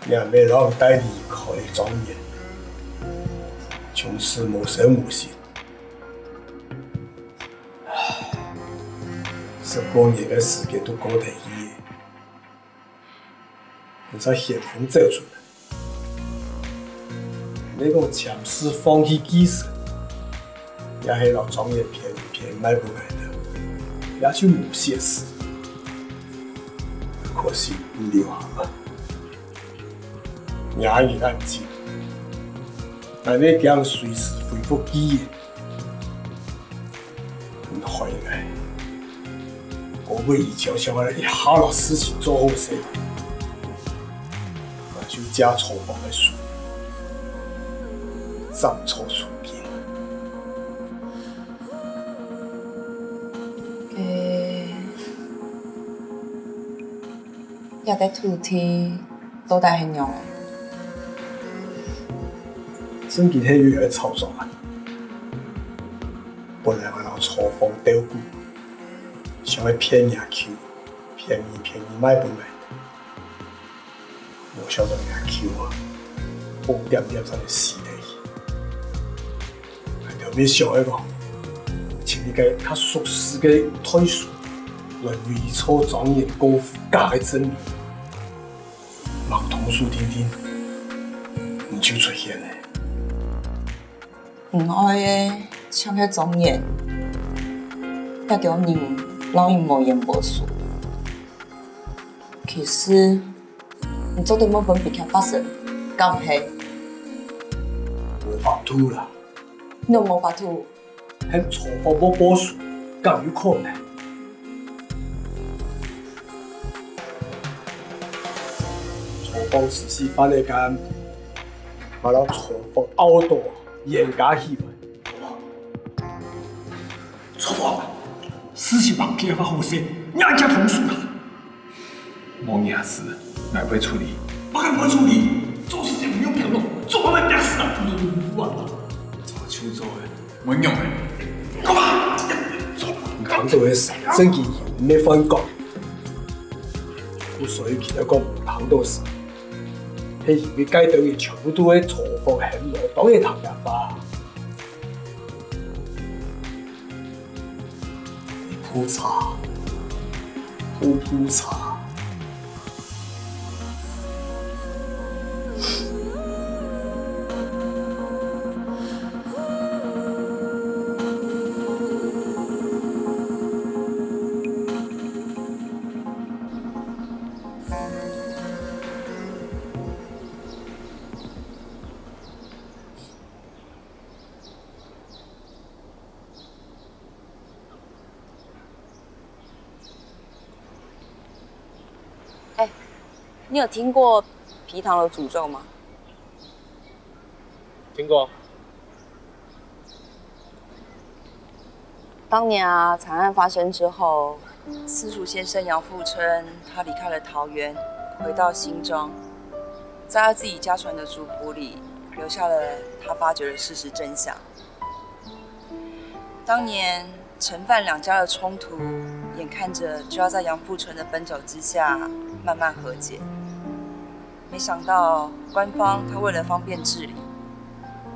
你阿姆摎你帶離開莊園，從此無聲無息。 十過年个時間都過忒去了，你在險峰走出來。你講暫時放棄繼承，也係摎莊園便宜便宜賣分𠊎兜，也就無事。可惜你留下來，你阿姨恁緊，𠊎乜驚隨時恢復記憶。 你害𠊎，我會一朝想愛一下摎事情做好勢，𠊎就借錯方个手，斬錯手筋。欸，這个土地到底係仰仔？正經係有一个炒作啊！本來𠊎摎曹芳鬥股，想愛騙若舅，便宜便宜賣分𠊎。無想到若舅啊，好恬恬就死忒去。 𠊎頭尾想愛講，請一个較熟事个代書來偽造莊園過戶假个證明，忙動手定定，你就出現了。你愛个像係莊園，該兜人摎你無冤無仇。其實，你做得無分別个發生，敢毋係？無法度啦。 仰無法度？喊曹芳報數，敢有可能？曹芳死死犯个案，𠊎摎曹芳拗到冤家起來。曹芳，事情吂解決好勢，你還驚動手啦？ 無你个事，𠊎會處理。𠊎敢會處理？做事情毋用頭腦，做麼个會死啊？早就做了，無用了。你看到个事，正經毋係亂講。故所以佢兜講毋通到事，係因為該兜人全部都係曹芳喊來，當然聽佢話。 好鋪茶，好鋪茶。哎，你有聽過皮糖的詛咒嗎？聽過。當年啊，慘案發生之後，私塾先生楊富春，他離開了桃園，回到新莊，在他自己家傳的族譜裡，留下了他發掘的事實真相。 當年陳范兩家的衝突，眼看著就要在楊富春的奔走之下慢慢和解，沒想到官方他為了方便治理，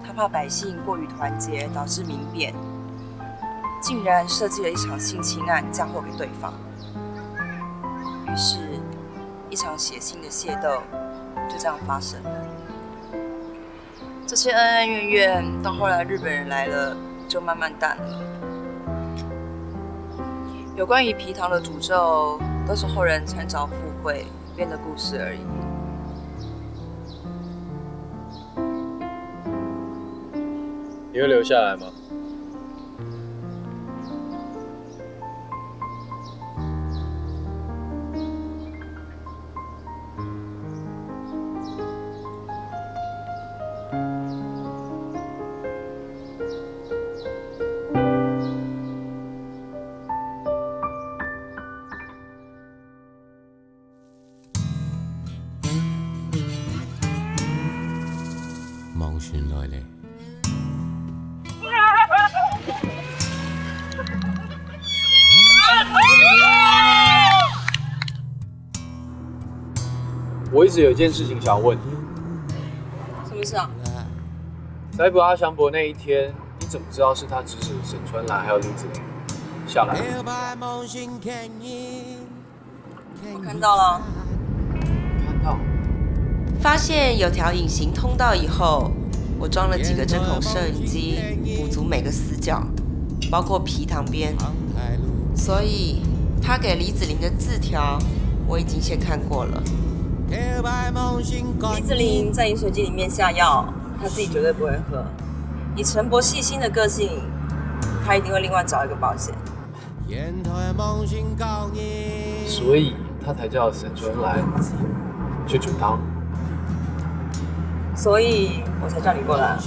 他怕百姓過於團結導致民變，竟然設計了一場性侵案嫁禍給對方。於是，一場血腥的械鬥就這樣發生了。 這些恩恩怨怨，到後來日本人來了，就慢慢淡了。有關於皮糖的詛咒，都是後人穿鑿附會編的故事而已。你會留下來嗎？ 網尋來了。 我一直有一件事情想要問你。什麼事啊？逮捕阿祥伯那一天，你怎麼知道是他指使沈春蘭還有李子玲下來？我看到了。看到？發現有條隱形通道以後，我裝了幾個針孔攝影機，補足每個死角，包括皮糖邊。所以他給李子玲的字條，我已經先看過了。李子玲在飲水機裡面下藥，她自己絕對不會喝。以陳伯細心的個性，他一定會另外找一個保險。 所以他才叫沈春蘭去阻擋。所以我才叫你過來。